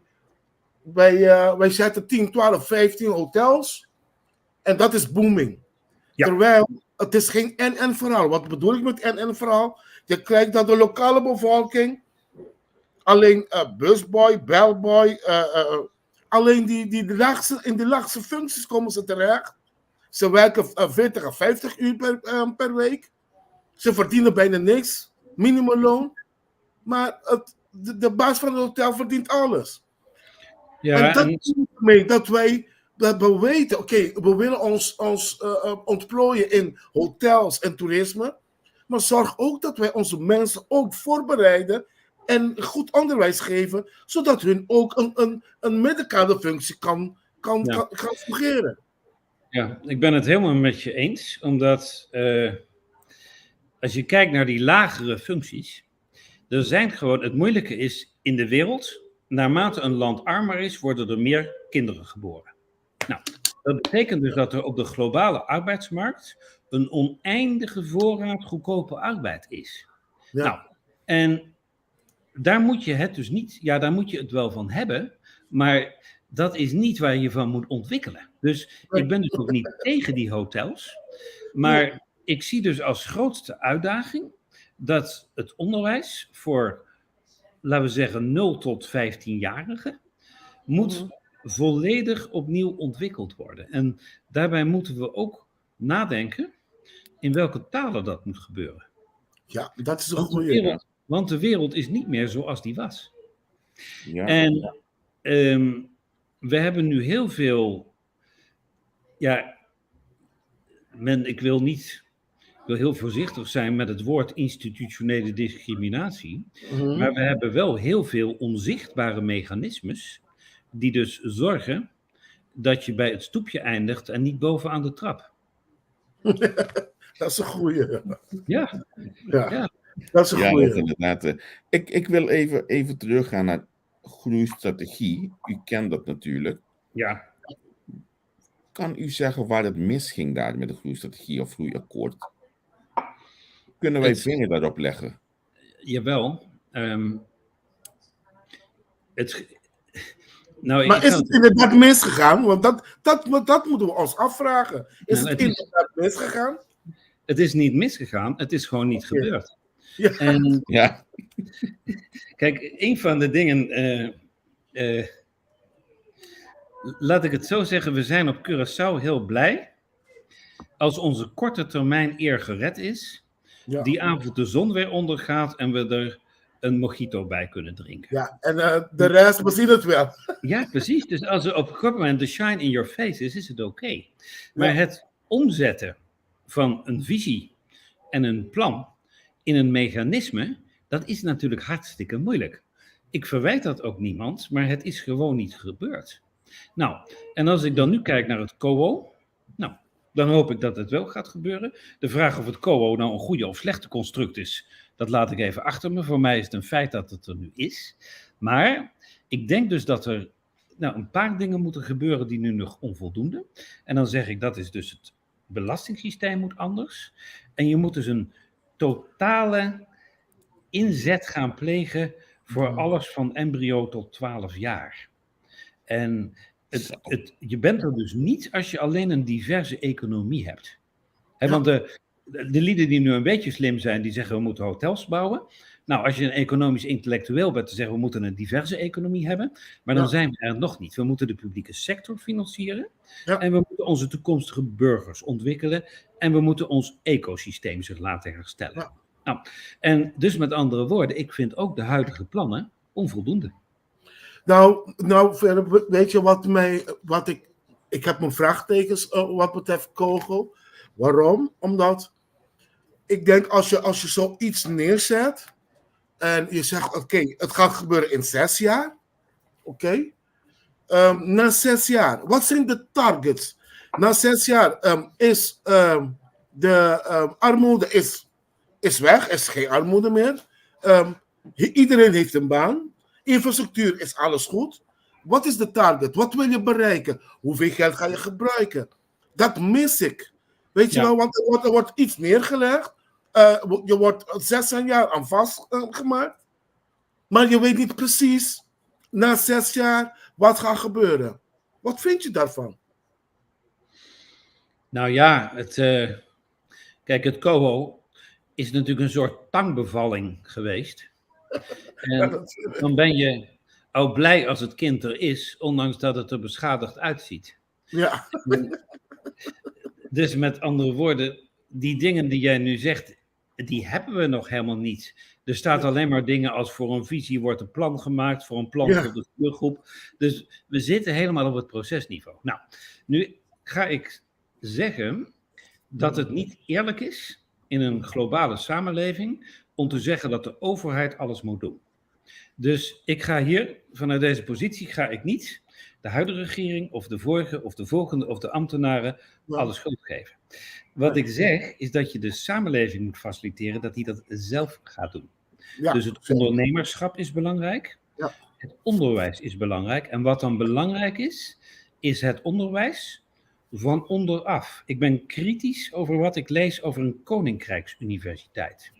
wij zetten 10, 12, 15 hotels en dat is booming. Terwijl het is geen en-en verhaal. Wat bedoel ik met en-en verhaal? Je krijgt dat de lokale bevolking alleen busboy, bellboy, alleen die laagste, in de laagste functies komen ze terecht. Ze werken 40 à 50 uur per week. Ze verdienen bijna niks, minimumloon. Maar de baas van het hotel verdient alles. En dat is mee dat wij dat we weten, oké, we willen ons ontplooien in hotels en toerisme. Maar zorg ook dat wij onze mensen ook voorbereiden en goed onderwijs geven, zodat hun ook een middenkaderfunctie kan kan fungeren. Ja, ik ben het helemaal met je eens, omdat als je kijkt naar die lagere functies, er zijn gewoon, het moeilijke is in de wereld, naarmate een land armer is, worden er meer kinderen geboren. Nou, dat betekent dus dat er op de globale arbeidsmarkt een oneindige voorraad goedkope arbeid is. Nou, en daar moet je het dus niet, ja, daar moet je het wel van hebben, maar dat is niet waar je van moet ontwikkelen. Dus ik ben dus ook niet tegen die hotels, maar ik zie dus als grootste uitdaging dat het onderwijs voor, laten we zeggen, 0 tot 15-jarigen moet volledig opnieuw ontwikkeld worden. En daarbij moeten we ook nadenken in welke talen dat moet gebeuren. Ja, dat is een Want de goeie. wereld is niet meer zoals die was. En we hebben nu heel veel. Ja, ik wil niet. Ik wil heel voorzichtig zijn met het woord institutionele discriminatie. Maar we hebben wel heel veel onzichtbare mechanismes. Die dus zorgen dat je bij het stoepje eindigt en niet bovenaan de trap. Dat is een goeie. Dat is een Ja, goeie. dat inderdaad. Ik wil even teruggaan naar groeistrategie. U kent dat natuurlijk. Kan u zeggen waar het misging daar met de groeistrategie of groeiakkoord? Kunnen wij vinger daarop leggen? Jawel. Nou, Maar ik is kan het inderdaad misgegaan? Want dat moeten we ons afvragen. Is Nou, het het is inderdaad misgegaan? Het is niet misgegaan, het is gewoon niet gebeurd. En kijk, een van de dingen, laat ik het zo zeggen, we zijn op Curaçao heel blij als onze korte termijn eer gered is, die avond de zon weer ondergaat en we er een mojito bij kunnen drinken. Ja, en de rest, we zien het wel. Ja, precies. Dus als er op een gegeven moment de shine in your face is, is het oké. Maar het omzetten van een visie en een plan in een mechanisme, dat is natuurlijk hartstikke moeilijk. Ik verwijt dat ook niemand, maar het is gewoon niet gebeurd. Nou, en als ik dan nu kijk naar het COO, nou, dan hoop ik dat het wel gaat gebeuren. De vraag of het COO nou een goede of slechte construct is, dat laat ik even achter me. Voor mij is het een feit dat het er nu is. Maar ik denk dus dat er Nou, een paar dingen moeten gebeuren die nu nog onvoldoende. En dan zeg ik, dat is dus het belastingssysteem moet anders. En je moet dus een totale inzet gaan plegen voor alles van embryo tot 12 jaar. En je bent er dus niet als je alleen een diverse economie hebt. Hè, want de lieden die nu een beetje slim zijn, die zeggen we moeten hotels bouwen. Nou, als je een economisch intellectueel bent, dan zeggen we moeten een diverse economie hebben. Maar dan zijn we er nog niet. We moeten de publieke sector financieren. En we moeten onze toekomstige burgers ontwikkelen. En we moeten ons ecosysteem zich laten herstellen. Nou, en dus met andere woorden, ik vind ook de huidige plannen onvoldoende. Nou, verder, weet je wat mij, wat ik heb mijn vraagtekens wat betreft Kogel. Waarom? Omdat ik denk als je zoiets neerzet en je zegt, oké, het gaat gebeuren in 6 jaar, oké. Na 6 jaar, wat zijn de targets? Na 6 jaar is de armoede is weg, is geen armoede meer. Iedereen heeft een baan. Infrastructuur is alles goed. Wat is de target? Wat wil je bereiken? Hoeveel geld ga je gebruiken? Dat mis ik. Weet je wel, want er wordt iets neergelegd. Je wordt 6 jaar aan vastgemaakt. Maar je weet niet precies na 6 jaar wat gaat gebeuren. Wat vind je daarvan? Nou ja, kijk, het COHO is natuurlijk een soort tangbevalling geweest. En dan ben je al blij als het kind er is, ondanks dat het er beschadigd uitziet. Dus met andere woorden, die dingen die jij nu zegt, die hebben we nog helemaal niet. Er staat alleen maar dingen als voor een visie wordt een plan gemaakt, voor een plan voor de stuurgroep. Dus we zitten helemaal op het procesniveau. Nou, nu ga ik zeggen dat het niet eerlijk is in een globale samenleving om te zeggen dat de overheid alles moet doen. Dus ik ga hier, vanuit deze positie, ga ik niet de huidige regering of de vorige of de volgende of de ambtenaren alle schuld geven. Wat ik zeg is dat je de samenleving moet faciliteren dat die dat zelf gaat doen. Dus het ondernemerschap is belangrijk. Het onderwijs is belangrijk. En wat dan belangrijk is, is het onderwijs van onderaf. Ik ben kritisch over wat ik lees over een koninkrijksuniversiteit.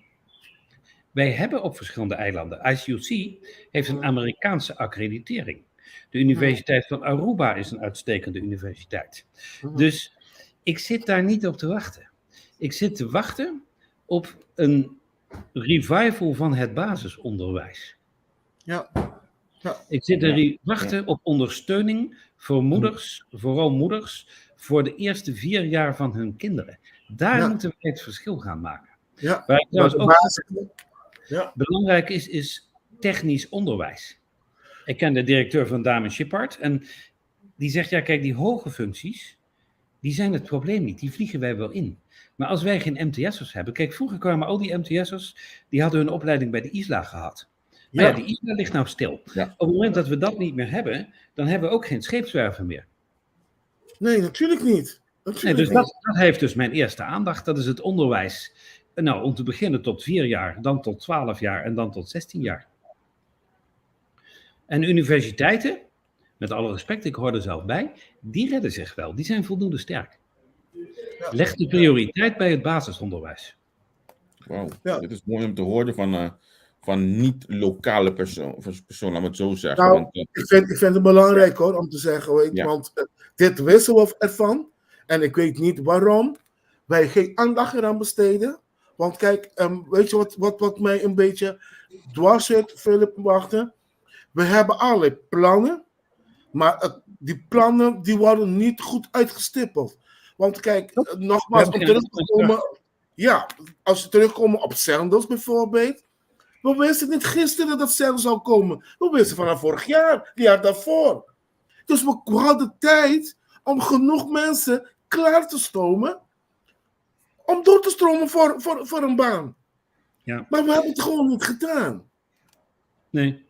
Wij hebben op verschillende eilanden. ICUC heeft een Amerikaanse accreditering. De Universiteit van Aruba is een uitstekende universiteit. Dus ik zit daar niet op te wachten. Ik zit te wachten op een revival van het basisonderwijs. Ik zit te wachten op ondersteuning voor moeders, vooral moeders, voor de eerste 4 jaar van hun kinderen. Daar moeten we het verschil gaan maken. Waar ik trouwens ook belangrijk is, is technisch onderwijs. Ik ken de directeur van Damen Shipyard en die zegt, ja kijk, die hoge functies, die zijn het probleem niet, die vliegen wij wel in. Maar als wij geen MTS'ers hebben, kijk, vroeger kwamen al die MTS'ers, die hadden hun opleiding bij de ISLA gehad. Maar ja, die ISLA ligt nou stil. Op het moment dat we dat niet meer hebben, dan hebben we ook geen scheepswerven meer. Nee, natuurlijk niet. Natuurlijk nee, dus dat heeft dus mijn eerste aandacht, dat is het onderwijs. Nou, om te beginnen tot 4 jaar, dan tot 12 jaar en dan tot 16 jaar. En universiteiten, met alle respect, ik hoor er zelf bij, die redden zich wel. Die zijn voldoende sterk. Leg de prioriteit bij het basisonderwijs. Wauw, dit is mooi om te horen van niet-lokale persoon, laat me het zo zeggen. Nou, want, ik vind het belangrijk hoor, om te zeggen, weet, want dit wisten we ervan. En ik weet niet waarom wij geen aandacht eraan besteden. Want kijk, weet je wat mij een beetje dwars zit, Philip Wachten? We hebben allerlei plannen, maar die plannen die worden niet goed uitgestippeld. Want kijk, nogmaals, om terug te komen, ja, als we terugkomen op Sandals bijvoorbeeld. We wisten niet gisteren dat Sandals zou komen. We wisten vanaf vorig jaar, het jaar daarvoor. Dus we hadden tijd om genoeg mensen klaar te stomen. Om door te stromen voor een baan. Maar we hebben het gewoon niet gedaan. Nee.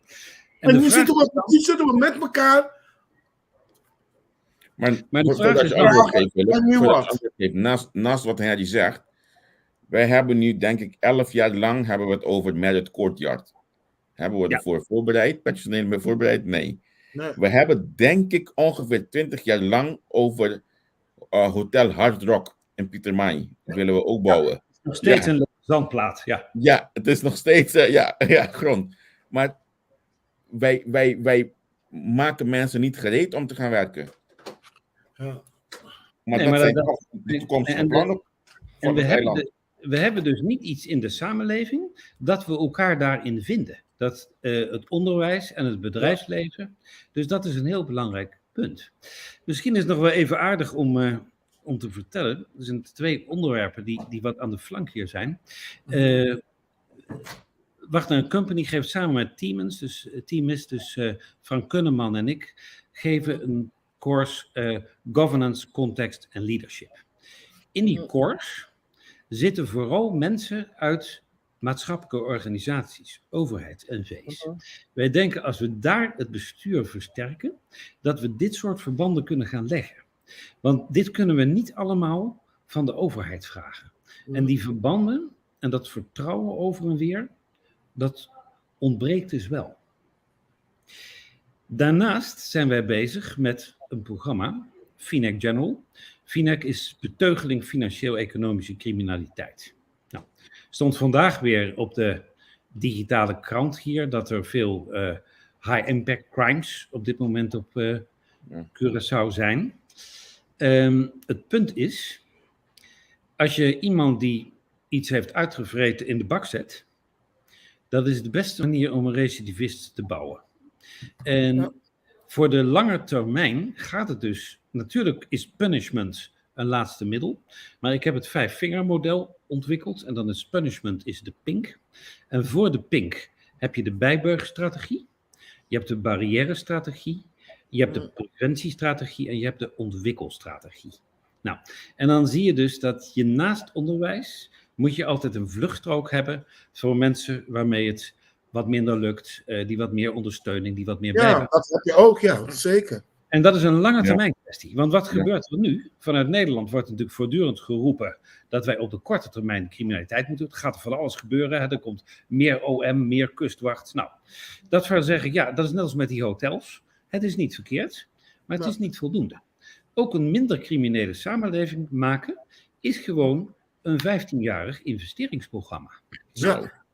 En nu zitten we met elkaar. Maar de vraag voordat is je antwoord geeft, Willem, En nu voordat je wat? antwoord geeft, naast wat Harry zegt, wij hebben nu, denk ik, 11 jaar lang hebben we het over het Marriott Courtyard. Hebben we ervoor voorbereid? Personeel meer voorbereid? Nee. Nee. We hebben denk ik ongeveer 20 jaar lang over Hotel Hard Rock in Pietermaai. Willen we ook bouwen. Nog steeds een zandplaat, ja. Ja, het is nog steeds ja, ja, grond. Maar wij maken mensen niet gereed om te gaan werken. Maar Nee, dat maar zijn dat- toch de toekomstige plannen voor En we het hebben, eiland. we hebben dus niet iets in de samenleving dat we elkaar daarin vinden. Dat het onderwijs en het bedrijfsleven. Dus dat is een heel belangrijk punt. Misschien is het nog wel even aardig om te vertellen. Er zijn twee onderwerpen die wat aan de flank hier zijn. Wacht, Company geeft samen met Tiemens, dus Teamis, dus Frank Kunneman en ik, geven een course Governance, Context en Leadership. In die course zitten vooral mensen uit maatschappelijke organisaties, overheid, NV's. Wij denken als we daar het bestuur versterken, dat we dit soort verbanden kunnen gaan leggen. Want dit kunnen we niet allemaal van de overheid vragen. En die verbanden en dat vertrouwen over en weer, dat ontbreekt dus wel. Daarnaast zijn wij bezig met een programma, FINEC General. FINEC is beteugeling financieel-economische criminaliteit. Nou, stond vandaag weer op de digitale krant hier dat er veel high-impact crimes op dit moment op Curaçao zijn. Het punt is, als je iemand die iets heeft uitgevreten in de bak zet, dat is de beste manier om een recidivist te bouwen. En voor de lange termijn gaat het dus, natuurlijk is punishment een laatste middel, maar ik heb het vijfvingermodel ontwikkeld en dan is punishment is de pink. En voor de pink heb je de bijburgstrategie, je hebt de barrière-strategie, je hebt de preventiestrategie en je hebt de ontwikkelstrategie. Nou, en dan zie je dus dat je naast onderwijs moet je altijd een vluchtstrook hebben voor mensen waarmee het wat minder lukt, die wat meer ondersteuning, die wat meer Ja, bijdrage. dat heb je ook, ja, zeker. En dat is een lange termijn kwestie. Want wat gebeurt er nu? Vanuit Nederland wordt natuurlijk voortdurend geroepen dat wij op de korte termijn de criminaliteit moeten. Het gaat er van alles gebeuren. Hè? Er komt meer OM, meer kustwacht. Nou, dat zou zeggen, ja, dat is net als met die hotels. Het is niet verkeerd, maar het is niet voldoende. Ook een minder criminele samenleving maken is gewoon een 15-jarig investeringsprogramma.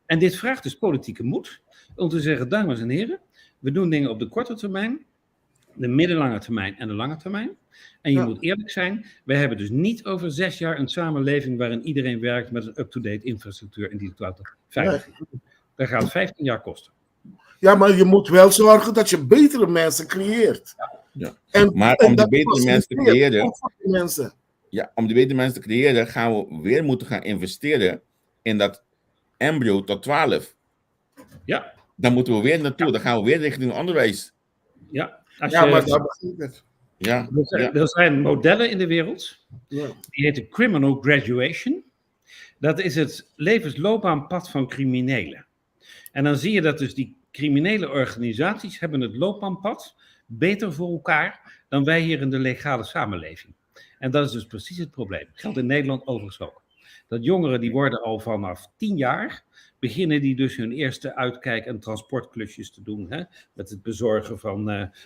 En dit vraagt dus politieke moed om te zeggen, dames en heren, we doen dingen op de korte termijn, de middellange termijn en de lange termijn. En je moet eerlijk zijn, wij hebben dus niet over 6 jaar een samenleving waarin iedereen werkt met een up-to-date infrastructuur en die veilig is. Dat gaat 15 jaar kosten. Ja, maar je moet wel zorgen dat je betere mensen creëert. Maar En om die dat betere mensen te faciliteert creëren, ook voor die mensen. Ja, om die betere mensen te creëren, gaan we weer moeten gaan investeren in dat embryo tot 12. Dan moeten we weer naartoe, dan gaan we weer richting onderwijs. Ja, als Ja, je maar daar begint het. Er zijn modellen in de wereld, die heten criminal graduation. Dat is het levensloopbaanpad van criminelen. En dan zie je dat dus die criminele organisaties hebben het loopbaanpad beter voor elkaar dan wij hier in de legale samenleving. En dat is dus precies het probleem. Geldt in Nederland overigens ook. Dat jongeren die worden al vanaf 10 jaar, beginnen die dus hun eerste uitkijk- en transportklusjes te doen. Hè? Met het bezorgen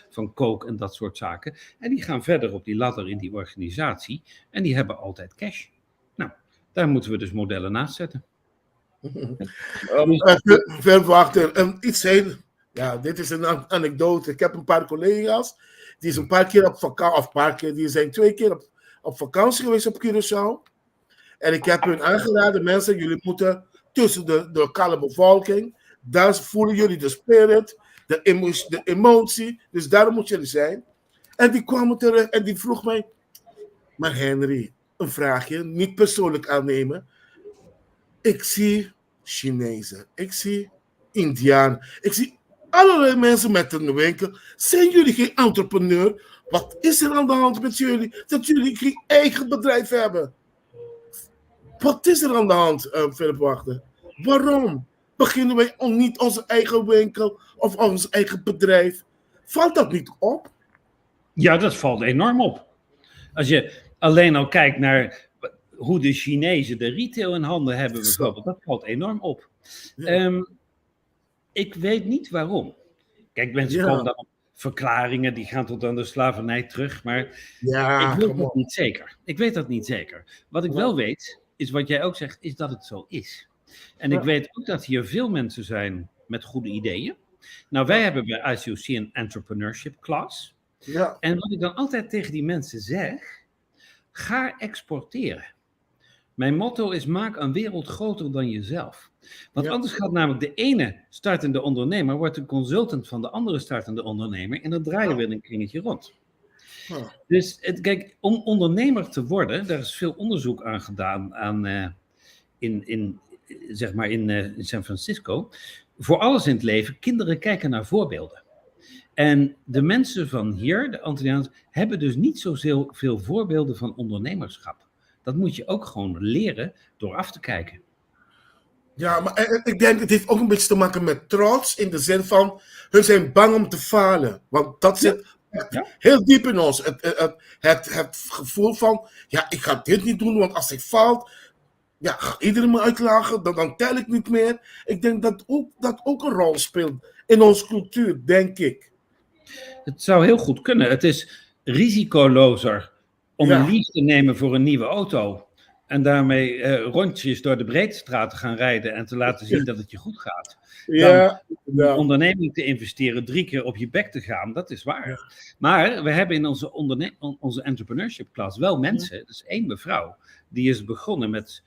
van coke en dat soort zaken. En die gaan verder op die ladder in die organisatie en die hebben altijd cash. Nou, daar moeten we dus modellen naast zetten. Verwachten. Iets heel. Ja, dit is een anekdote. Ik heb een paar collega's die zijn een paar keer op vakantie, of een paar keer, die zijn 2 keer op vakantie geweest op Curaçao. En ik heb hun aangeraden, mensen, jullie moeten tussen de lokale bevolking, daar voelen jullie de spirit, de emotie, dus daar moeten jullie zijn. En die kwamen terug en die vroeg mij, maar Henry, een vraagje, niet persoonlijk aannemen. Ik zie Chinezen, ik zie Indiaan, ik zie allerlei mensen met een winkel. Zijn jullie geen entrepreneur? Wat is er aan de hand met jullie dat jullie geen eigen bedrijf hebben? Wat is er aan de hand, Philip Wachter? Waarom beginnen wij niet onze eigen winkel of ons eigen bedrijf? Valt dat niet op? Ja, dat valt enorm op. Als je alleen al kijkt naar hoe de Chinezen de retail in handen hebben, bijvoorbeeld, dat valt enorm op. Ik weet niet waarom. Kijk, mensen komen dan op Verklaringen die gaan tot aan de slavernij terug, maar Ja, ik weet kom dat op. niet zeker. Ik weet dat niet zeker. Wat ik wel weet, is wat jij ook zegt, is dat het zo is. En ik weet ook dat hier veel mensen zijn met goede ideeën. Nou, wij hebben bij ICOC een entrepreneurship class. En wat ik dan altijd tegen die mensen zeg, ga exporteren. Mijn motto is: maak een wereld groter dan jezelf. Want anders gaat namelijk de ene startende ondernemer wordt een consultant van de andere startende ondernemer en dan draai je weer een kringetje rond. Dus kijk, om ondernemer te worden, daar is veel onderzoek aan gedaan in, zeg maar in San Francisco. Voor alles in het leven, kinderen kijken naar voorbeelden. En de mensen van hier, de Antilliaans, hebben dus niet zoveel veel voorbeelden van ondernemerschap. Dat moet je ook gewoon leren door af te kijken. Ja, maar ik denk het heeft ook een beetje te maken met trots. In de zin van, hun zijn bang om te falen. Want dat zit echt heel diep in ons. Het gevoel van, ja, ik ga dit niet doen, want als ik faal, ja, gaat iedereen me uitlachen, dan tel ik niet meer. Ik denk dat ook een rol speelt in onze cultuur, denk ik. Het zou heel goed kunnen. Het is risicolozer om een lease te nemen voor een nieuwe auto. En daarmee rondjes door de Breedstraat te gaan rijden en te laten zien dat het je goed gaat. Dan in een onderneming te investeren, 3 keer op je bek te gaan, dat is waar. Maar we hebben in onze entrepreneurship class wel mensen, dus 1 mevrouw, die is begonnen met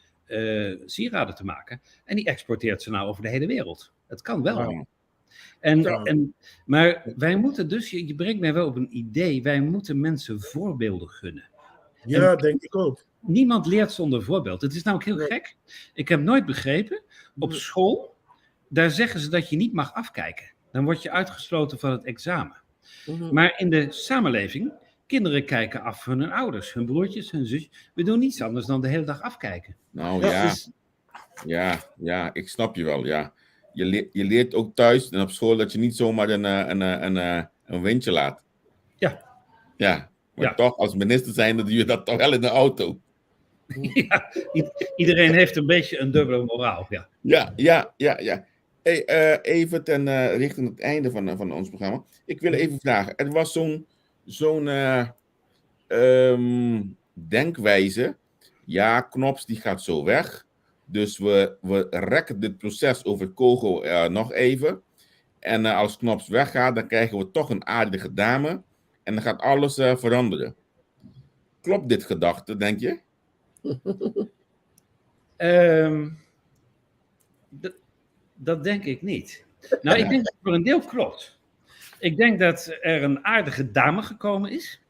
sieraden te maken. En die exporteert ze nou over de hele wereld. Het kan wel. Maar wij moeten dus, je brengt mij wel op een idee, wij moeten mensen voorbeelden gunnen. Ja, En denk ik ook. Niemand leert zonder voorbeeld. Het is namelijk heel gek. Ik heb nooit begrepen, op school, daar zeggen ze dat je niet mag afkijken. Dan word je uitgesloten van het examen. Maar in de samenleving, kinderen kijken af van hun ouders, hun broertjes, hun zusjes. We doen niets anders dan de hele dag afkijken. Ja, ja, ik snap je wel, ja. Je leert ook thuis en op school dat je niet zomaar een windje laat. Ja, maar toch, als minister zijnde doe je dat toch wel in de auto. Ja, iedereen heeft een beetje een dubbele moraal, ja. Ja. Hey, even ten richting het einde van ons programma. Ik wil even vragen. Er was zo'n denkwijze. Ja, Knops die gaat zo weg. Dus we rekken dit proces over COGO nog even. En als Knops weggaat, dan krijgen we toch een aardige dame. En dan gaat alles veranderen. Klopt dit gedachte, denk je? Dat denk ik niet. Ik denk dat het voor een deel klopt. Ik denk dat er een aardige dame gekomen is.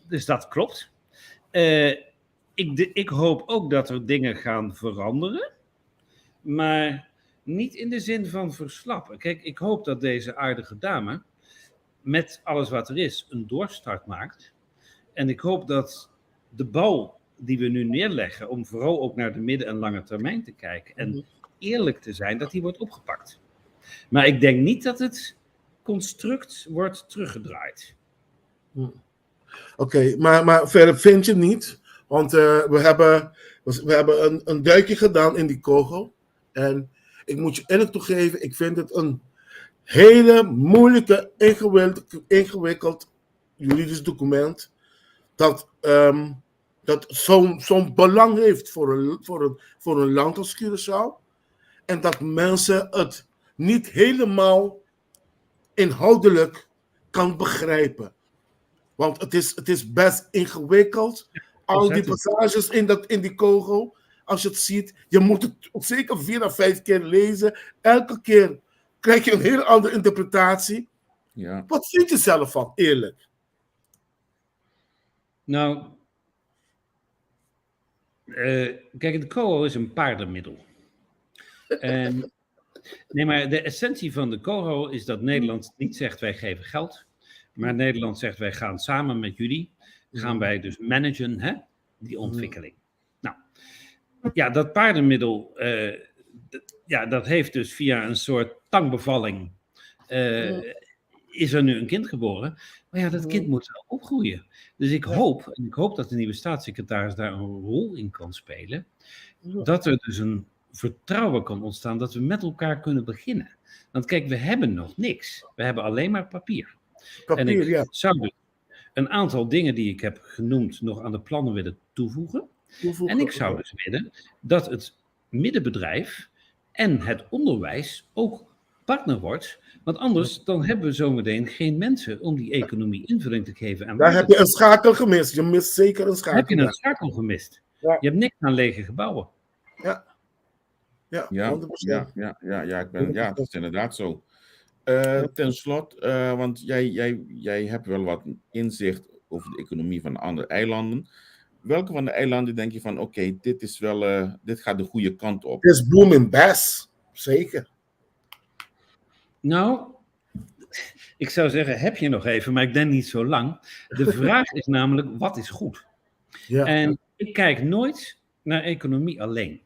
Dus dat klopt. Ik hoop ook dat er dingen gaan veranderen. Maar niet in de zin van verslappen. Ik hoop dat deze aardige dame met alles wat er is een doorstart maakt. En ik hoop dat de bal die we nu neerleggen, om vooral ook naar de midden- en lange termijn te kijken en eerlijk te zijn, dat die wordt opgepakt. Maar ik denk niet dat het construct wordt teruggedraaid. Oké, maar verder vind je niet, want we hebben, we hebben een duikje gedaan in die COGO. En ik moet je eerlijk toegeven, ik vind het een hele moeilijke, ingewikkeld juridisch document dat zo'n belang heeft voor een land als Curaçao. En dat mensen het niet helemaal inhoudelijk kan begrijpen. Want het is best ingewikkeld. Al die passages in die COGO, als je het ziet, je moet het zeker 4 à 5 keer lezen. Elke keer krijg je een heel andere interpretatie. Wat vind je zelf van, eerlijk? De COGO is een paardenmiddel. En, nee, maar de essentie van de COGO is dat Nederland niet zegt wij geven geld, maar Nederland zegt wij gaan samen met jullie, gaan wij dus managen, hè, die ontwikkeling. Dat paardenmiddel, dat heeft dus via een soort tangbevalling is er nu een kind geboren. Maar dat kind moet wel opgroeien. Dus ik hoop, en ik hoop dat de nieuwe staatssecretaris daar een rol in kan spelen, dat er dus een vertrouwen kan ontstaan dat we met elkaar kunnen beginnen. Want we hebben nog niks. We hebben alleen maar papier. En Papier, ik ja. zou dus een aantal dingen die ik heb genoemd nog aan de plannen willen toevoegen. Toevoegen. En ik zou dus willen dat het middenbedrijf en het onderwijs ook partner wordt. Want anders dan hebben we zometeen geen mensen om die economie invulling te geven. En Daar waarde heb je een schakel gemist. Je mist zeker een Dan schakel. heb je een schakel gemist. Ja. Je hebt niks aan lege gebouwen. Ja, Ja, 100%. ja, ja, het is inderdaad zo. Ten slotte, want jij hebt wel wat inzicht over de economie van andere eilanden. Welke van de eilanden denk je van, oké, dit is wel, dit gaat de goede kant op? Het is booming BES. Zeker. Nou, ik zou zeggen, heb je nog even, maar ik denk niet zo lang. De vraag is namelijk, wat is goed? En ik kijk nooit naar economie alleen.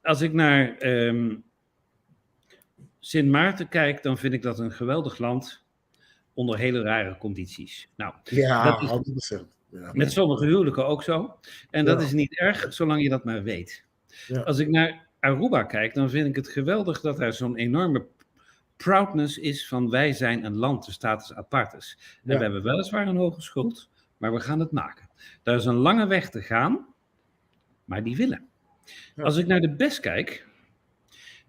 Als ik naar Sint Maarten kijk, dan vind ik dat een geweldig land onder hele rare condities. Nou, Ja, dat is 100%. Ja. met sommige huwelijken ook zo. En dat is niet erg, zolang je dat maar weet. Als ik naar Aruba kijk, dan vind ik het geweldig dat daar zo'n enorme proudness is van wij zijn een land, de status apartus. En we hebben weliswaar een hoge schuld, maar we gaan het maken. Daar is een lange weg te gaan, maar die willen. Als ik naar de BES kijk,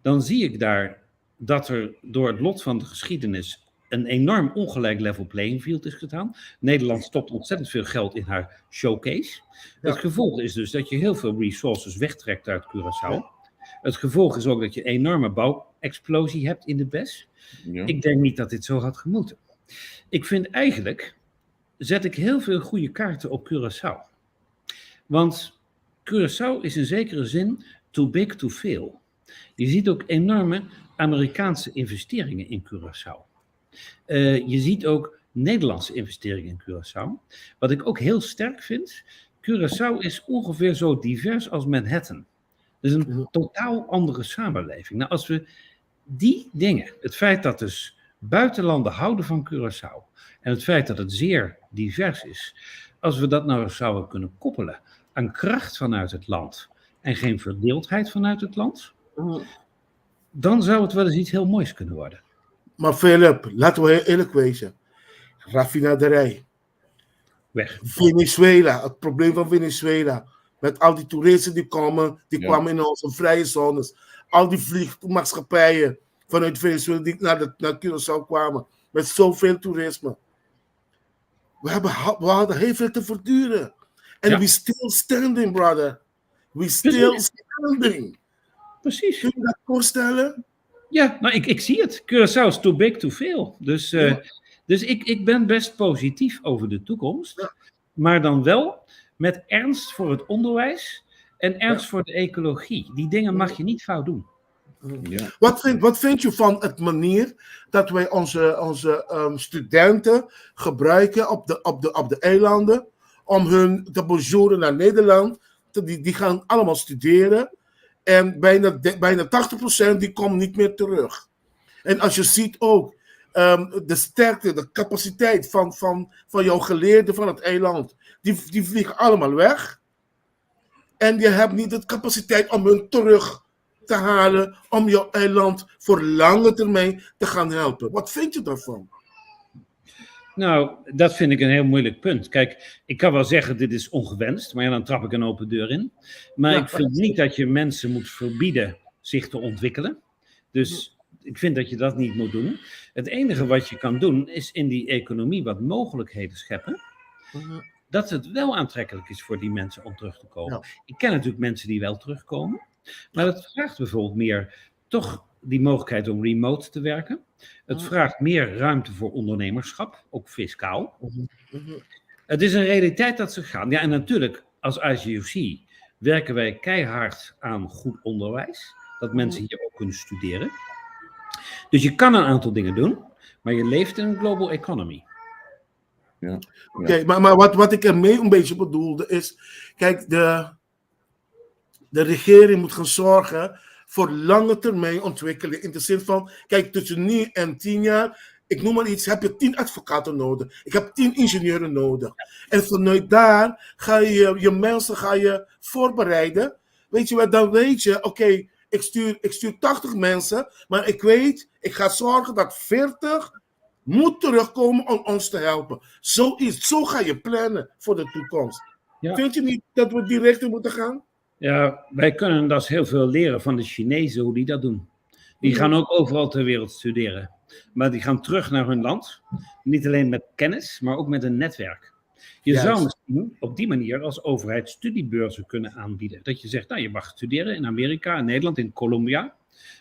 dan zie ik daar dat er door het lot van de geschiedenis een enorm ongelijk level playing field is gedaan. Nederland stopt ontzettend veel geld in haar showcase. Het gevolg is dus dat je heel veel resources wegtrekt uit Curaçao. Het gevolg is ook dat je een enorme bouwexplosie hebt in de BES. Ik denk niet dat dit zo had gemoeten. Ik vind eigenlijk, zet ik heel veel goede kaarten op Curaçao. Want Curaçao is in zekere zin too big to fail. Je ziet ook enorme Amerikaanse investeringen in Curaçao. Je ziet ook Nederlandse investeringen in Curaçao. Wat ik ook heel sterk vind, Curaçao is ongeveer zo divers als Manhattan. Dus een totaal andere samenleving. Nou, als we die dingen, het feit dat dus buitenlanden houden van Curaçao en het feit dat het zeer divers is, als we dat nou zouden kunnen koppelen aan kracht vanuit het land en geen verdeeldheid vanuit het land, dan zou het wel eens iets heel moois kunnen worden. Maar Philip, laten we heel eerlijk wezen. Raffinaderij. Weg. Venezuela, het probleem van Venezuela. Met al die toeristen die komen, die kwamen in onze vrije zones. Al die vliegmaatschappijen vanuit Venezuela die naar Curaçao kwamen. Met zoveel toerisme. We hadden heel veel te verduren. En we still standing, brother. We still standing. Kun je dat voorstellen? Ja, nou, ik zie het. Curaçao is too big to fail. Dus, dus ik ben best positief over de toekomst. Maar dan wel met ernst voor het onderwijs en ernst voor de ecologie. Die dingen mag je niet fout doen. Wat vind je van het manier dat wij onze studenten gebruiken op de eilanden om hun te bonjouren naar Nederland? Die gaan allemaal studeren en bijna 80% die komt niet meer terug. En als je ziet ook de sterkte, de capaciteit van jouw geleerden van het eiland, die vliegen allemaal weg. En je hebt niet de capaciteit om hun terug te halen om jouw eiland voor lange termijn te gaan helpen. Wat vind je daarvan? Nou, dat vind ik een heel moeilijk punt. Kijk, ik kan wel zeggen, dit is ongewenst, maar ja, dan trap ik een open deur in. Maar ik vind niet dat je mensen moet verbieden zich te ontwikkelen. Dus ik vind dat je dat niet moet doen. Het enige wat je kan doen, is in die economie wat mogelijkheden scheppen. Dat het wel aantrekkelijk is voor die mensen om terug te komen. Ik ken natuurlijk mensen die wel terugkomen. Maar dat vraagt bijvoorbeeld meer toch die mogelijkheid om remote te werken. Het vraagt meer ruimte voor ondernemerschap, ook fiscaal. Het is een realiteit dat ze gaan. Ja, en natuurlijk, als ICUC werken wij keihard aan goed onderwijs. Dat mensen hier ook kunnen studeren. Dus je kan een aantal dingen doen, maar je leeft in een global economy. Oké, maar wat ik ermee een beetje bedoelde is, kijk, de regering moet gaan zorgen voor lange termijn ontwikkeling. In de zin van, kijk, tussen nu en 10 jaar, ik noem maar iets, heb je 10 advocaten nodig. Ik heb 10 ingenieuren nodig. En vanuit daar ga je je mensen ga je voorbereiden. Weet je wat, dan weet je, oké, ik stuur 80 mensen, maar ik weet, ik ga zorgen dat 40 Moet terugkomen om ons te helpen. Zo is, zo ga je plannen voor de toekomst. Ja. Vind je niet dat we die richting moeten gaan? Ja, wij kunnen dus heel veel leren van de Chinezen hoe die dat doen. Die gaan ook overal ter wereld studeren. Maar die gaan terug naar hun land. Niet alleen met kennis, maar ook met een netwerk. Je zou misschien op die manier als overheid studiebeurzen kunnen aanbieden. Dat je zegt, nou, je mag studeren in Amerika, in Nederland, in Colombia.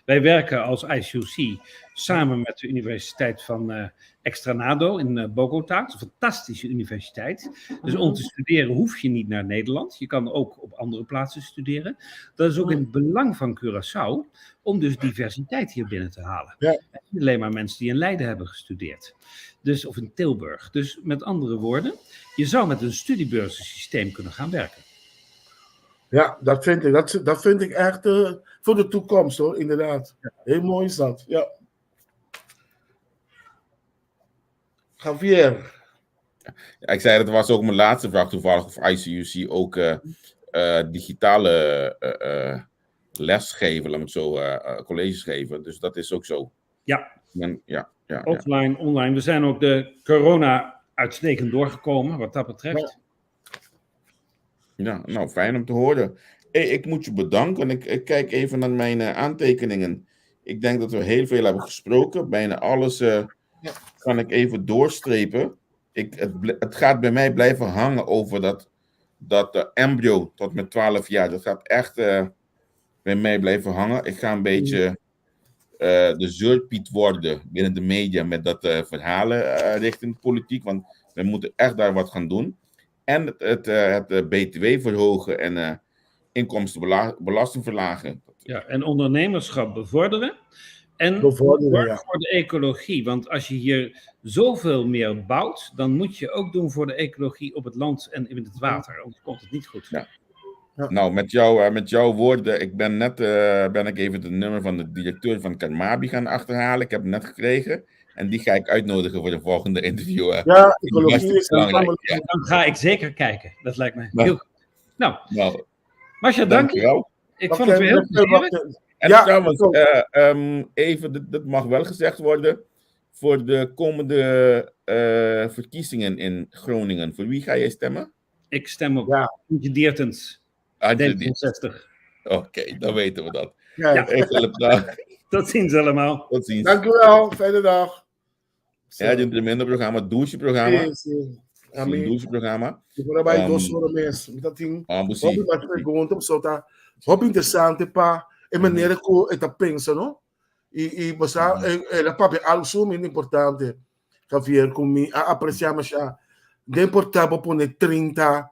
Wij werken als ICUC samen met de Universiteit van Externado in Bogota. Het is een fantastische universiteit. Dus om te studeren hoef je niet naar Nederland. Je kan ook op andere plaatsen studeren. Dat is ook in het belang van Curaçao om dus diversiteit hier binnen te halen. En niet alleen maar mensen die in Leiden hebben gestudeerd. Dus, of in Tilburg. Dus met andere woorden, je zou met een studiebeurzensysteem kunnen gaan werken. Ja, dat vind ik. Dat vind ik echt voor de toekomst hoor, inderdaad. Heel mooi is dat, ja. Javier. Ja, ik zei dat was ook mijn laatste vraag toevallig of ICUC ook digitale les geven, laat me het zo, colleges geven. Dus dat is ook zo. En, ja, ja, ja. Offline, online. We zijn ook de corona uitstekend doorgekomen, wat dat betreft. Ja, nou, fijn om te horen. Hey, ik moet je bedanken. Ik kijk even naar mijn aantekeningen. Ik denk dat we heel veel hebben gesproken. Bijna alles kan ik even doorstrepen. Het gaat bij mij blijven hangen over dat embryo tot met 12 jaar. Dat gaat echt bij mij blijven hangen. Ik ga een beetje de zeurpiet worden binnen de media met dat verhalen richting politiek. Want we moeten echt daar wat gaan doen. En het BTW verhogen en inkomstenbelasting verlagen. Ja, en ondernemerschap bevorderen. En Bevorderen, zorg ja. voor de ecologie. Want als je hier zoveel meer bouwt, dan moet je ook doen voor de ecologie op het land en in het water. Anders komt het niet goed. Nou, met jouw woorden, ik ben net ben ik even het nummer van de directeur van Carmabi gaan achterhalen. Ik heb hem net gekregen. En die ga ik uitnodigen voor de volgende interview. Ja, Die ecologie was is belangrijk, allemaal ja. Dan ga ik zeker kijken. Dat lijkt me heel goed. Mascha, dank je. Dankjewel. Ik vond het weer heel Oké, wacht plezierig. even. En Ja, trouwens, ook. even, dat mag wel gezegd worden, voor de komende verkiezingen in Groningen. Voor wie ga jij stemmen? Ik stem op Antje Diertens. Antje D Diertens. 66. Oké, dan weten we dat. Ja. Hey, Philip, dag. Tot ziens allemaal. Tot ziens. Dank u wel, fijne dag. Ja, het tremendo programma, doucheprogramma. Sim, sim. Sim, Ami. doucheprogramma. Ik vou trabalhar 2 horas mesmo. Então, tem Sim. Hopi mais pergunta, pessoal, tá? Hopi interessante pa e maneira que eta pensa, não? E você, ela papel algo sumamente importante, Javier, com me a apreciar, mas já de importar vou pôr 30,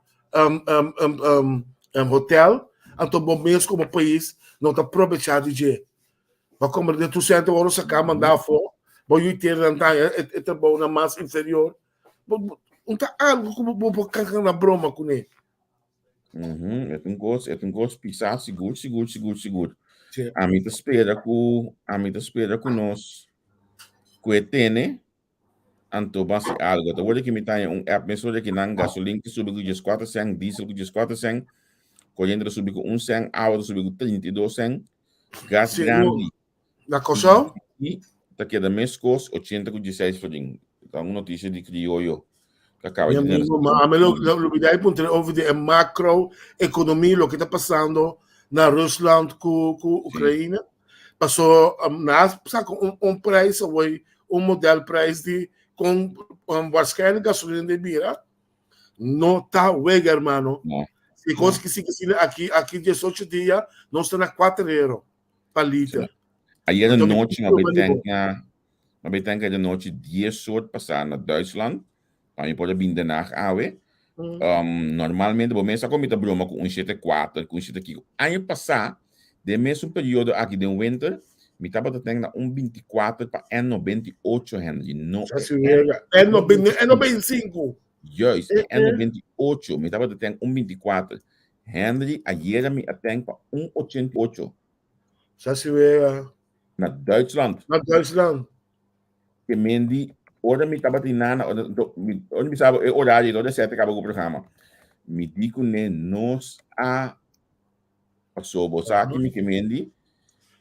hotel, então bom mesmo como país não tá aproveitado de jeito. Mas como de tu sente ouro sacar mandar fora, bom eu ter tá é é bom na massa inferior. Bom, um tá algo como bom por cancar na broma com ele. É um gosto, é um gosto pisar seguro, seguro, seguro, seguro. Sim. A mim te espera com, a mim te espera com nós, com e tene, anto basi algo. Te word que me tá um app, mesmo que não gasolina que sobe com 4 cent, diesel com 4 cent, corrente sobe com 1 cent, água sobe com 32 cent, gas Sim, grande. no, na Corsão? E tá aqui da mesma coisa, 80 com 16 florin. Então, uma notícia de crioulo. Que acaba Meu de amigo, mas a mim, lo, lo, lo que dá para over de macroeconomia, lo que tá passando na Rusland com Ucrânia, passou, na, sabe, um preço, oi, um modelo preço de, com, waarschijnlijk gasolina de bira, não tá wega, hermano. Não. Se coisa que se que se aqui, aqui 18 dias, não está na 4 euros para litro. Sim. Ayer de Então, noite, eu na vou Betanka, na Betanka de noite, 10 soort passar na Duitsland. Maar je pode vir Den Haag, awe. Normalmente, bom, mesmo com muita broma com 1,74, com 1,75. Ano passado, de mesmo período aqui de winter, me tava tendo na 1,24 para 1,98, Henry. No, Já se vê, é no vinte, é no 25. Juist, é no 28, me tava tendo 1,24. Henry, ayer me atendo para 1,88. Já se vê. Na Duitsland. Na Duitsland. Que mendi, ora mi tava tinana, ora, do, mi, ora mi sabe, é horário, ora sete acaba com o programa. Mi digo ne nos a passou, você aqui mi que mendi,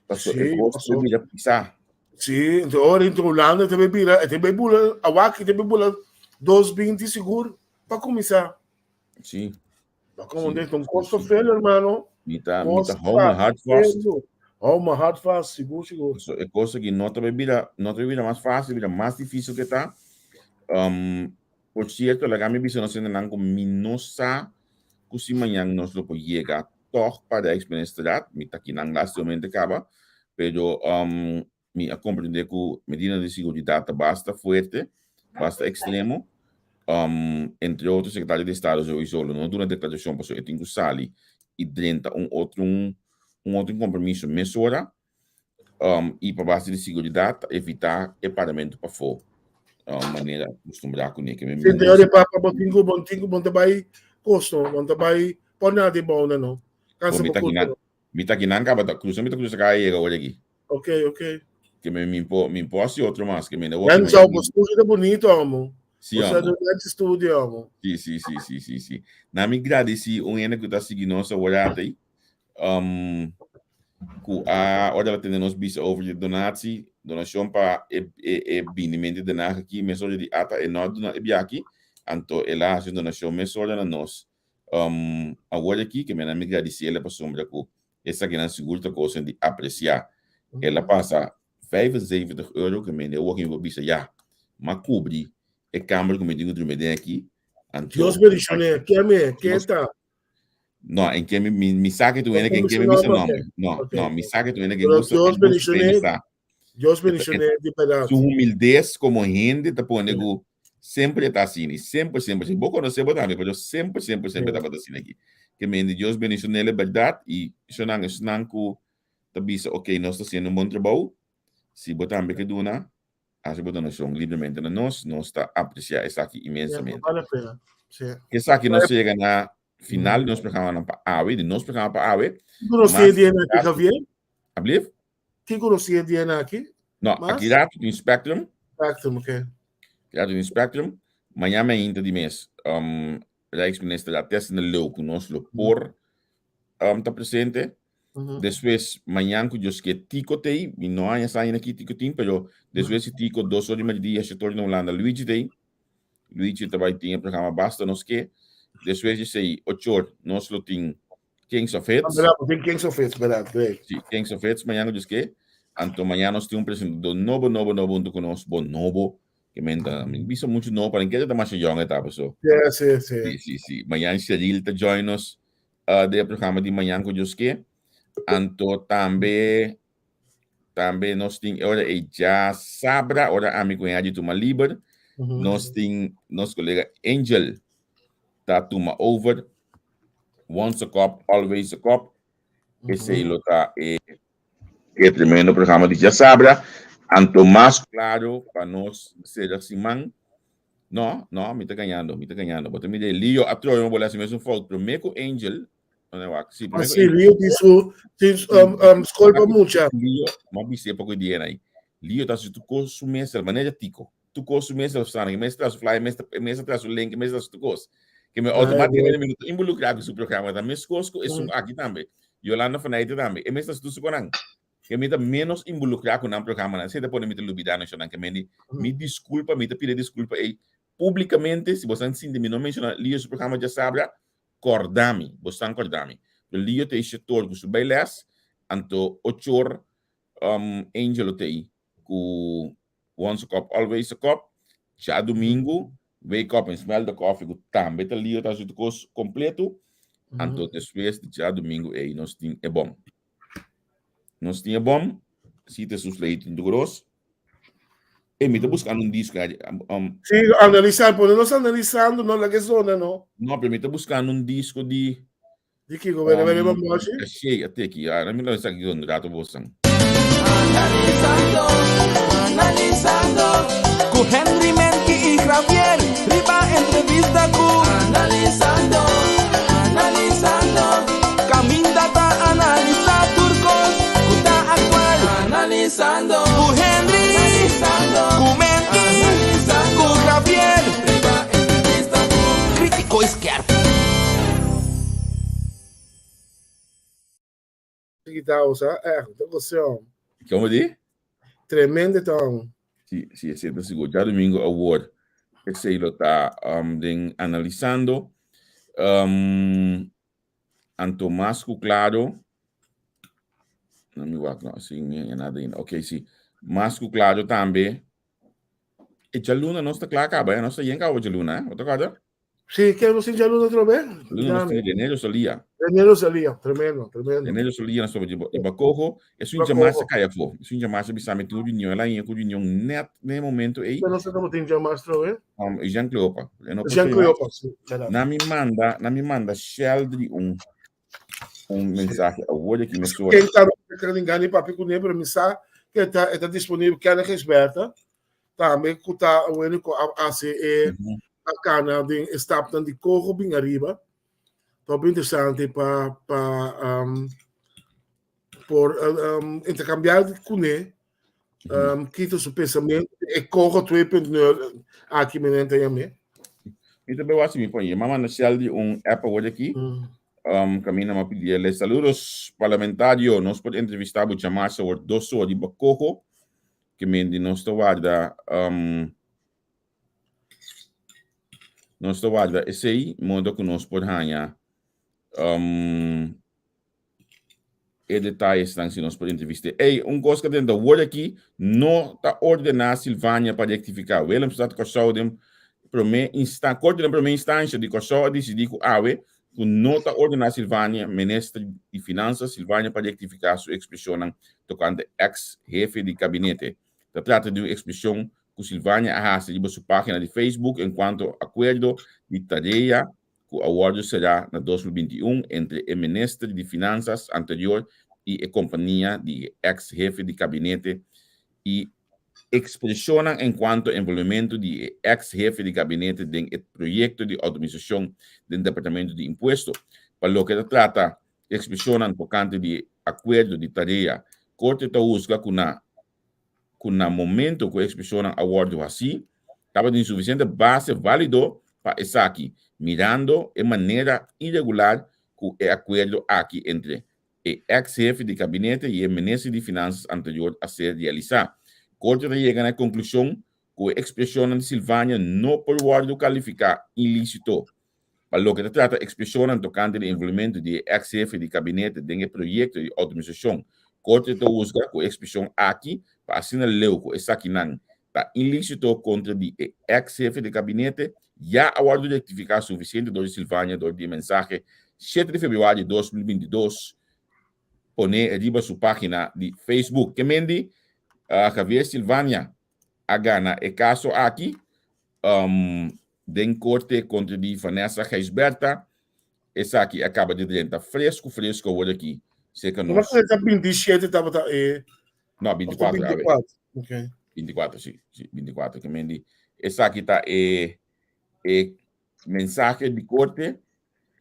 passou, Sim, é gosto passou. de pisar. Sí, ento ora intra Hulanda e ta bai bira, e ta bai bula awak, e ta bai bula 2,20 sigur pa kuminsá. Sí. Pa como sí. un costo sí. fel, hermano. Mi ta, mi ta hou mijn hart vast. Hou mijn hart vast, sigur, sigur. So, e cosa que no te bira, no te bira mas fácil, bira mas difícil que ta. Por cierto, laga mi bisa nos hendenan ku mi no sa ku si mañan nos lo por yega tòg pa Rijksministerraad. Mi ta kinan lastimamente kaba, pero mi a komprendé ku medidanan di siguridat ta basta fuerte, basta ekstremo. Entre otro sekretario di estado souiso lo no duna deklarashon pasobra e tin ku sali i drenta un otro un otro kompromiso mesora. I pa base di siguridat ta evitá e paramentu pafó manera kustumbrá kuné. Ke mi no sa. Papa bo tin ku bo tin ku bo ta bai kos no, bo ta bai pon nada di bou nan no. Kansa bo kurpa no. Mi ta kinan kaba ta krusa mi ta krusa kaya yega ora aki. Ok ok. Ke mi por mi por hasi otro mas ke mi no wak. Bo studio ta bonito amo. Si amo. Bo studio amo. Si si si si si si. Na mi gradisi un hende ku ta sigui nos awor atei. Ku a ora la tende nos bisa over di donatie, donashon pa e e e bindimentu di Den Haag aki mesora di ata e no a duna e biaha aki, anto el a hasi un donashon mesora na nos. Awor aki ke mi a mi gradisi el pasobra ku esakinan sigur ta kosen di apresiá. El a pasa 75 euro ke mi awor ki mi por bisa ya, m'a kubri e kamber ku mi tin ku drumi den aki, anto Dios bendishon'é, keme, ke ta? No, en ke mi, mi, mi sa ke tu ene ke en ke mi bisa nombre. No, okay. no, mi sa ke tu ene ke Pero gusta, Dios gusta bendicioné, sa. Dios bendicioné di verdad. Su humildez como hende te pone ku semper ta así, semper, semper, semper. Bo conoce bo tambe, pero semper, semper, semper ta así aquí. Ke men Dios bendicioné le verdad y esnan esnan ku ta bisa, ok, nos ta haciendo un bon trabajo. Si bo tambe ke duna, Hasi bo donashon libremente na nos, nos ta apresiá esaki inmensamente. Bale pena. Sí. Esaki nos yega na final di nos programanan pa awe, di nos programa pa awe. Kiko nos tin e dianan aki, Javier? Ablief? Kiko nos tin e dianan aki? No, aki rato tin Spectrum. Spectrum, ok. Aki rato tin Spectrum. Mañana mainta di mes, Rijksminister a test na leu ku nos lo por ta presente. Despues, mañan ku Dios ke Tico tei, mi no haña sa ainda ki Tico tin, pero despues di Tico, 2 or di medidia, 7 or di na Hulanda, Luigi tei. Luigi ta bai tin e programa Basta Nos Ke. Despues di esei, 8 or, nos lo tin Kings of Hits. Berdad, nos tin Kings of Hits, berdad, great. Si, Kings of Hits mañan ku Dios ke. Anto mañan nos tin un presentador nobo, nobo, nobo huntu ku nos, bo nobo, ke men ta, mi bisa muchu nobo, pa nan kere ta masha yong e ta, paso. Si, si, si. Si, si, si. Mañan Cheryl ta join nos den e programa di Mañan ku Dios Ke. Anto tambe tambe nos tin e ora ei djasabra, ora ami ku Henry tuma liber, nos tin nos kolega Angel ta tuma over. Once a cop, always a cop. Esei lo ta e e tremendo programa di djasabra. Anto mas klaro pa nos sera siman. No, no, mi ta gañando, mi ta gañando. Bo ta mira e Leo a troya mi bola hasi mesun fout. Promé ku Angel, no wak, sí, promé Ah, ku sí, Angel. Leo tin su, tin su, skol pa mucha. Leo, m'a bis'é poko di dia nai. Leo ta hasi tur kos su mes, el manera tico. Tur kos su mes el sana. E mes ta traha su flyer, e mes ta, e mes ta traha su link, e mes ta traha su tur kos. Ke mi automáticamente mi no ta involukrá ku su programa. Ta mes kos ku esun aki tambe. Yolanda van Eyten tambe. E mes ta hasi tur su konan. Ke mi ta ménos involukrá ku nan programanan. Esei ta pone mi ta lubidá nan shownan. Ke mende mi diskulpa, mi ta pidi diskulpa ei públikamente. Si bosan sinti mi no menshoná Lio su programa djasabra, kòrda mi. Bosan kòrda mi. Pero Lio ta e shetor ku su bai lès, anto ochor Angel lo ta ei ku Once a Cup, Always a Cup. Djadumingu, Wake Up and Smell the Coffee ku tambe ta Lio ta hasi tur kos kompleto. Anto despues di djadumingu ei nos tin e bòm. Nos tin e bom, si te sus lei tin gros. E mi ta buscando un disco. Sí, analizar, pone nos analizando, no la que zona, no. No, pero mi ta buscando un disco di... Di kiko, bere bere ba moshi? Caché, a teki, ah, mi lo sa ki un rato bosan. Analisando, analisando Ku Henry Menki i Javier Riba entrevista ku Analisando, analisando Kaminda ta analisá tur kos ku ta aktual Analisando Ku Henry, ku Menki, ku Javier Riba entrevista ku Kritiko i skèrp. Guitarra usa, eh, ta goseo. Como di? Tremendo ta un. Si, si, esei ta sigur. Djadumingu awor esei lo ta um, den analisando. Um, anto mas ku klaro, no mi wak no, si mi nada ainda. Ok, si. Mas ku klaro tambe, e djaluna nos ta kla kaba, eh? Nos ta yen kaba djaluna, eh? Bo ta kòrda? Sí, ke nos tin djaluna otra vez? Djaluna nos tin René Rosalia. René Rosalia, tremendo, tremendo. René Rosalia nos topa di Bacojo. Es un djamas a kai afó. Es un djamas a bisa mi tin un reunion. El a haña ku reunion net na e momento ei. Pero nos tabata tin djamas otra vez? Um, e Jean Cleopa. E no por Jean trae Cleopa, sí, verdad. Na mi manda, na mi manda Sheldry un un mensahe awor aki mesora. Ken ta roka tin gana di papia kuné, pero mi sa ku e ta e ta disponibel. Kenneth Gisberta tambe ku ta wende ku a hasi e a kana den e stapnan di koho bin ariba. Ta hopi interesante pa pa por interkambiá kuné kita su pensamentu e koho 2.0 aki mi ta yam'é. Mi ta bai wak si mi por yama manda Sheldy un app awor aki. Kaminda mi a pidi el saludos parlamentario nos por entrevista bo djamarsa awor dos or riba koho ke men di nos ta warda nos ta warda esei modo ku nos por haña e detayesnan si nos por entrevist'é. Ey, un kos ku ta drenta word aki, no ta ordená Silvania pa rektifiká. Willemstad, Kòrsou den promé instan, Korte den promé instansha di Kòrsou a disidí ku awe ku no ta ordená Silvania, minister di Finansas Silvania pa rektifiká su ekspreshonnan tokante eks hefe di kabinete. Ta trata di un ekspreshon ku Silvania a hasi riba su página di Facebook enkuanto akuerdo di tarea ku a wòrdu será na 2021 entre e minister di Finansas anterior i e kompania di e eks hefe di kabinete i ekspreshonnan enkuanto envolvimentu di e eks hefe di kabinete den e proyekto di outomisashon den Departamento di Impuesto. Pa loke ta trata ekspreshonnan tokante di e akuerdo di tarea, Korte ta husga ku na ku na momento ku e ekspreshonnan a wòrdu hasí, tabatin sufisiente base válido pa esaki, mirando e manera iregular ku e akuerdo aki entre e eks hefe di kabinete i e minister di Finansas anterior a ser realisá. Korte ta yega na e konklushon ku e ekspreshonnan di Silvania no por wòrdu kalifiká ilísito. Pa loke ta trata ekspreshonnan tokante di envolvimentu di e eks hefe di kabinete den e proyekto di outomisashon, Korte ta husga ku e ekspreshon aki pa asina leu ku esakinan ta ilísito kontra di e eks hefe di kabinete ya a wòrdu rektifiká sufisiente dor di Silvania dor di e mensahe shete di februari 2022 poné riba su página di Facebook. Ke mendi Javier Silvania a gana e kaso aki den korte kontra di Vanessa Gijsbertha. Esaki a kaba di drenta fresku fresku awor aki serka nos. Nos ta 27 tabata e No, 24 awe. Ok. 24, si, si, 24. Ke men di, esaki ta e, e mensahe di korte.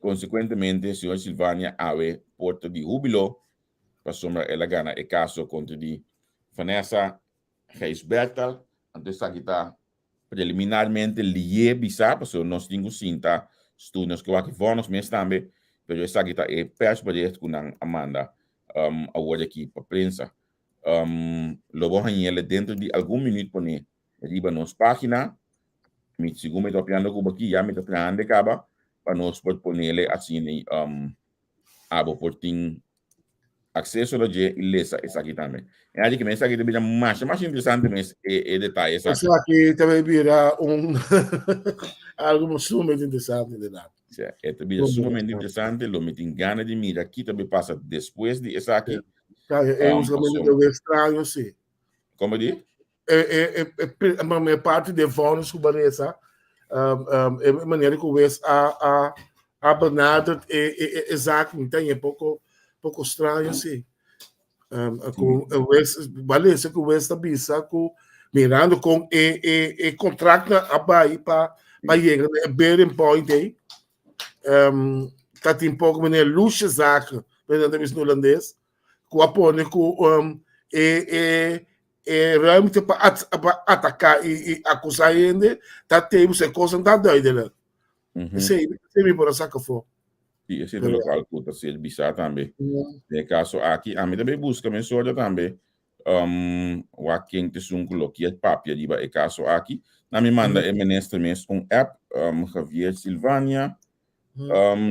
Konsekuentemente, señor Silvania awe por ta di húbilo pasobra el a gana e kaso kontra di Vanessa Gijsbertha. Anto esaki ta Preliminarmente lié bisa, pasobra nos tin ku sinta studia, nos ke wak e vònnis mes tambe, pero esaki ta e persbericht ku nan a manda awor aki pa prensa. Lo bo hañ'el dentro di algun minüt pone riba nos página. Mi segun mi ta papiando ku bo aki ya mi ta trahando e kaba pa nos por ponele asina abo por tin akseso na dje i lesa esaki tambe. En aki mes esaki ta bira masha masha interesante mes e e detaye esaki. Esaki ta bai bira un algo sumamente interesante inderdaad. Sí, e ta bira sumamente interesante, lo mi tin gana di mira ki ta bai pasa despues di esaki. Ja, e usualmente ta bai extraño sí. Como di? E e e e e parti de vonnis ku baresa e manera ku wes a a a benaderd e e e zaak mi ta haña poko poko straño si. Ku wes balese ku wes ta bisa ku mirando kon e e e kontraktnan a bai pa pa yega na e bearing point ei ta tin poko manera lushe zaken nan ta bisa na hulandes ku a pone ku e e E ruimte pa pa ataká i i akusá hende ta te bo e kosnan ta duidelijk. Esei esei mi por a saka afó. Sí, esei ta lokual ku ta ser bisá tambe. Den e kaso aki, ami ta bai buska mesora tambe. Um, wak ken ta esun ku lo kier papia riba e kaso aki. Na mi manda e minister mes un app, Javier Silvania.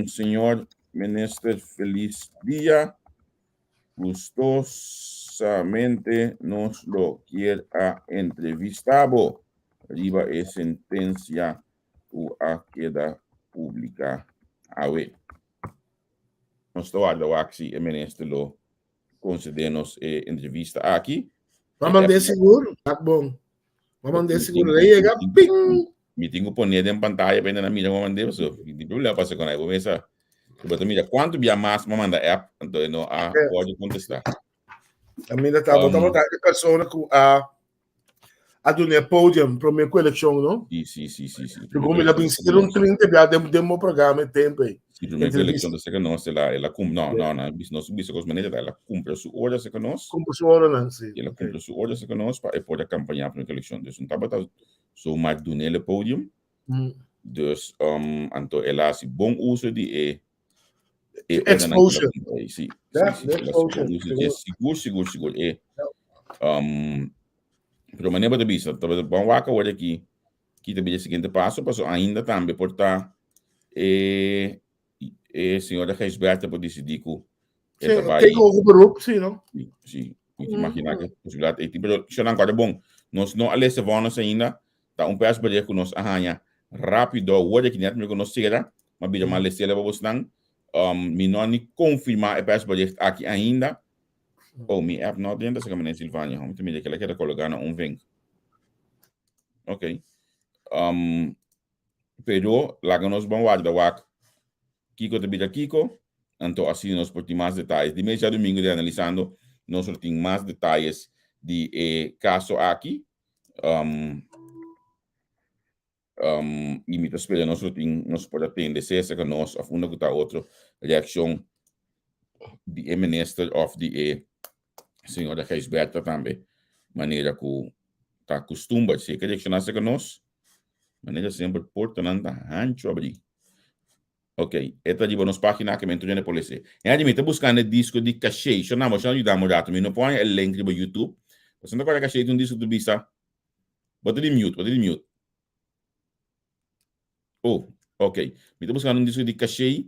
Señor minister, felis dia. Gustosamente nos lo kier a entrevista bo riba e sentencia cu a keda publica awe. Nos ta warda wak si e minister lo concede nos e entrevista aki. M'a mand'é sigur, wak bon. M'a mand'é sigur, el a yega, ping! Mi tin ku pone den pantaya pa hende mira m'a mand'é pasobra mi tin problema pasa ku nan. Bo mesa bo ta mira kuantu bia mas m'a manda app anto e no a wòrdu kontestá. A mira ta bo tabata e persona ku a a duna e podium promé ku elekshon no? Si si si si si. Segun mi la bin sikiera un 30 bia den den bo programa e tempu ei. Si promé ku elekshon ta seka nos el a el a kum no no no nos bisa kos manera ta el a kumpra su ora seka nos. Kumpra su oranan si. El a kumpra su ora seka nos pa e por a kampañá promé ku elekshon. Dus un tabata Zomaar dun'el e podium. Dus um, anto el a hasi bon uso di e e exposure. Sí, sí, sí, el a hasi bon uso di sigur, sigur, sigur. E, um, pero manera bo ta bisa, ta bon wak awor aki, ki ta bira e siguiente paso, paso ainda tambe por ta e e señora Gijsbertha por disidí ku e ta bai. Take over beroep, sí, no? Sí, sí. Mi ta imaginá ku posibilidat ei tin, pero shon nan kòrda bon, nos no a lesa vònnis ainda, ta un pèrsbericht ku nos a haña rápido awor aki nèt mi ku nos sera, m'a bira mas lesela pa bosnan. Mi no a ni konfirmá e pèrsbericht aki ainda. Oh, mi app no a drenta serka meneer Silvania, mi ta mira kila keda kologá na un venk. Ok. Pero laga nos ban warda wak kiko ta bira kiko, anto asina nos por tin mas detayes. Di mes djadumingu di Analisando nos lo tin mas detayes di e kaso aki. Um, um, i mi ta spera nos lo tin, nos por a tende sea serka nos of unda ku ta otro reakshon di e minister of di e señora Gijsbertha tambe, manera ku ta kustumber. Si e ke reakshoná serka nos, manera semper portanan ta hanchu abrí. Ok, e ta riba nos página ke men tur hende por lese. Henry, mi ta buskando e disko di Caché. Shona, bo shona yuda mi un ratu. Mi no por haña e link riba YouTube. Pasobra mi ta kòrda Caché tin un disko ku ta bisa, Bo ta di mute, bo ta di mute. Oh, ok. Mi ta buskando un disko di Caché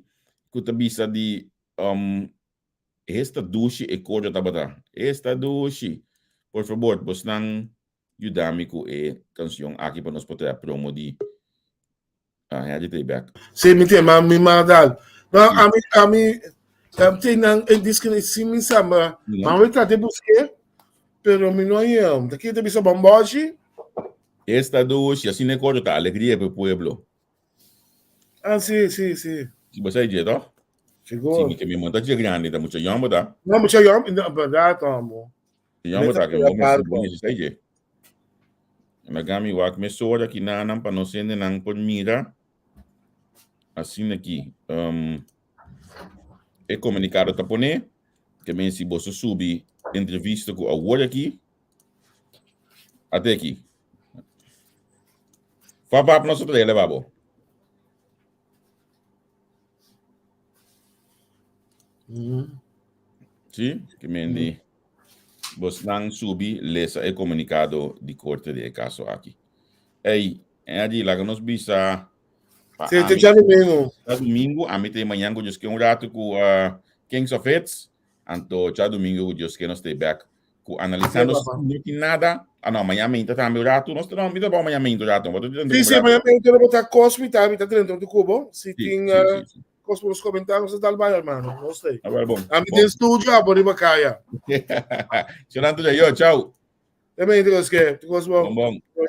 ku ta bisa di um, Esta dushi e kojo tabata. Esta dushi. Por fabor, bosnan yuda mi ku e kansion aki pa nos por traha promo di ah, Henry ta bek. Sí, mi tin, ma mi ma dal. No, ami, ami, um, tin nan e disco ni si mi sa, ma, ma mi trate buske, pero mi no haña. Ta ki ta bisa bomboshi? Esta dushi, asina e kojo ta alegria pa e pueblo. Ah, sí, sí, sí. Si bo sa dje, toch? Sigur. Si mi ke mi monta dje grandi, ta mucha yòn bo ta. No, mucha yòn, no, berdad, amo. Yòn bo ta, ke bo mester bo mester sa dje. Laga mi wak mesora ki nanan pa nos hendenan por mira. Asina aki. Um, e komunikado ta pone, ke men si boso subi entrevista ku awor aki, ate aki. Fap fap nos ta trele babo. Sí, ke men di bosnan subi lesa e komunikado di korte di e kaso aki. Ey, Eddie, laga nos bisa pa Sí, te ami. djadumingu. Djadumingu, ami ta e mañan ku Dios ke un ratu ku uh, Kings of Hits. Anto djadumingu ku Dios ke nos ta e bek ku analisando si no tin nada. Ah no, mañana meinta tambe un ratu. Nos no, mi ta bou mañana meinta un ratu. Bo ta drenta Sí, sí, mañana meinta lo ta kos mi ta, mi ta drenta un kubo. Si tin sí, sí, sí. kos por nos komentá, nos ta dal bai, hermano. Nos ta. Ah, bon. Ami den studio, abo riba kaya. Xerando yo, chau. E meinta kos ke, kos bon. Bon, bon.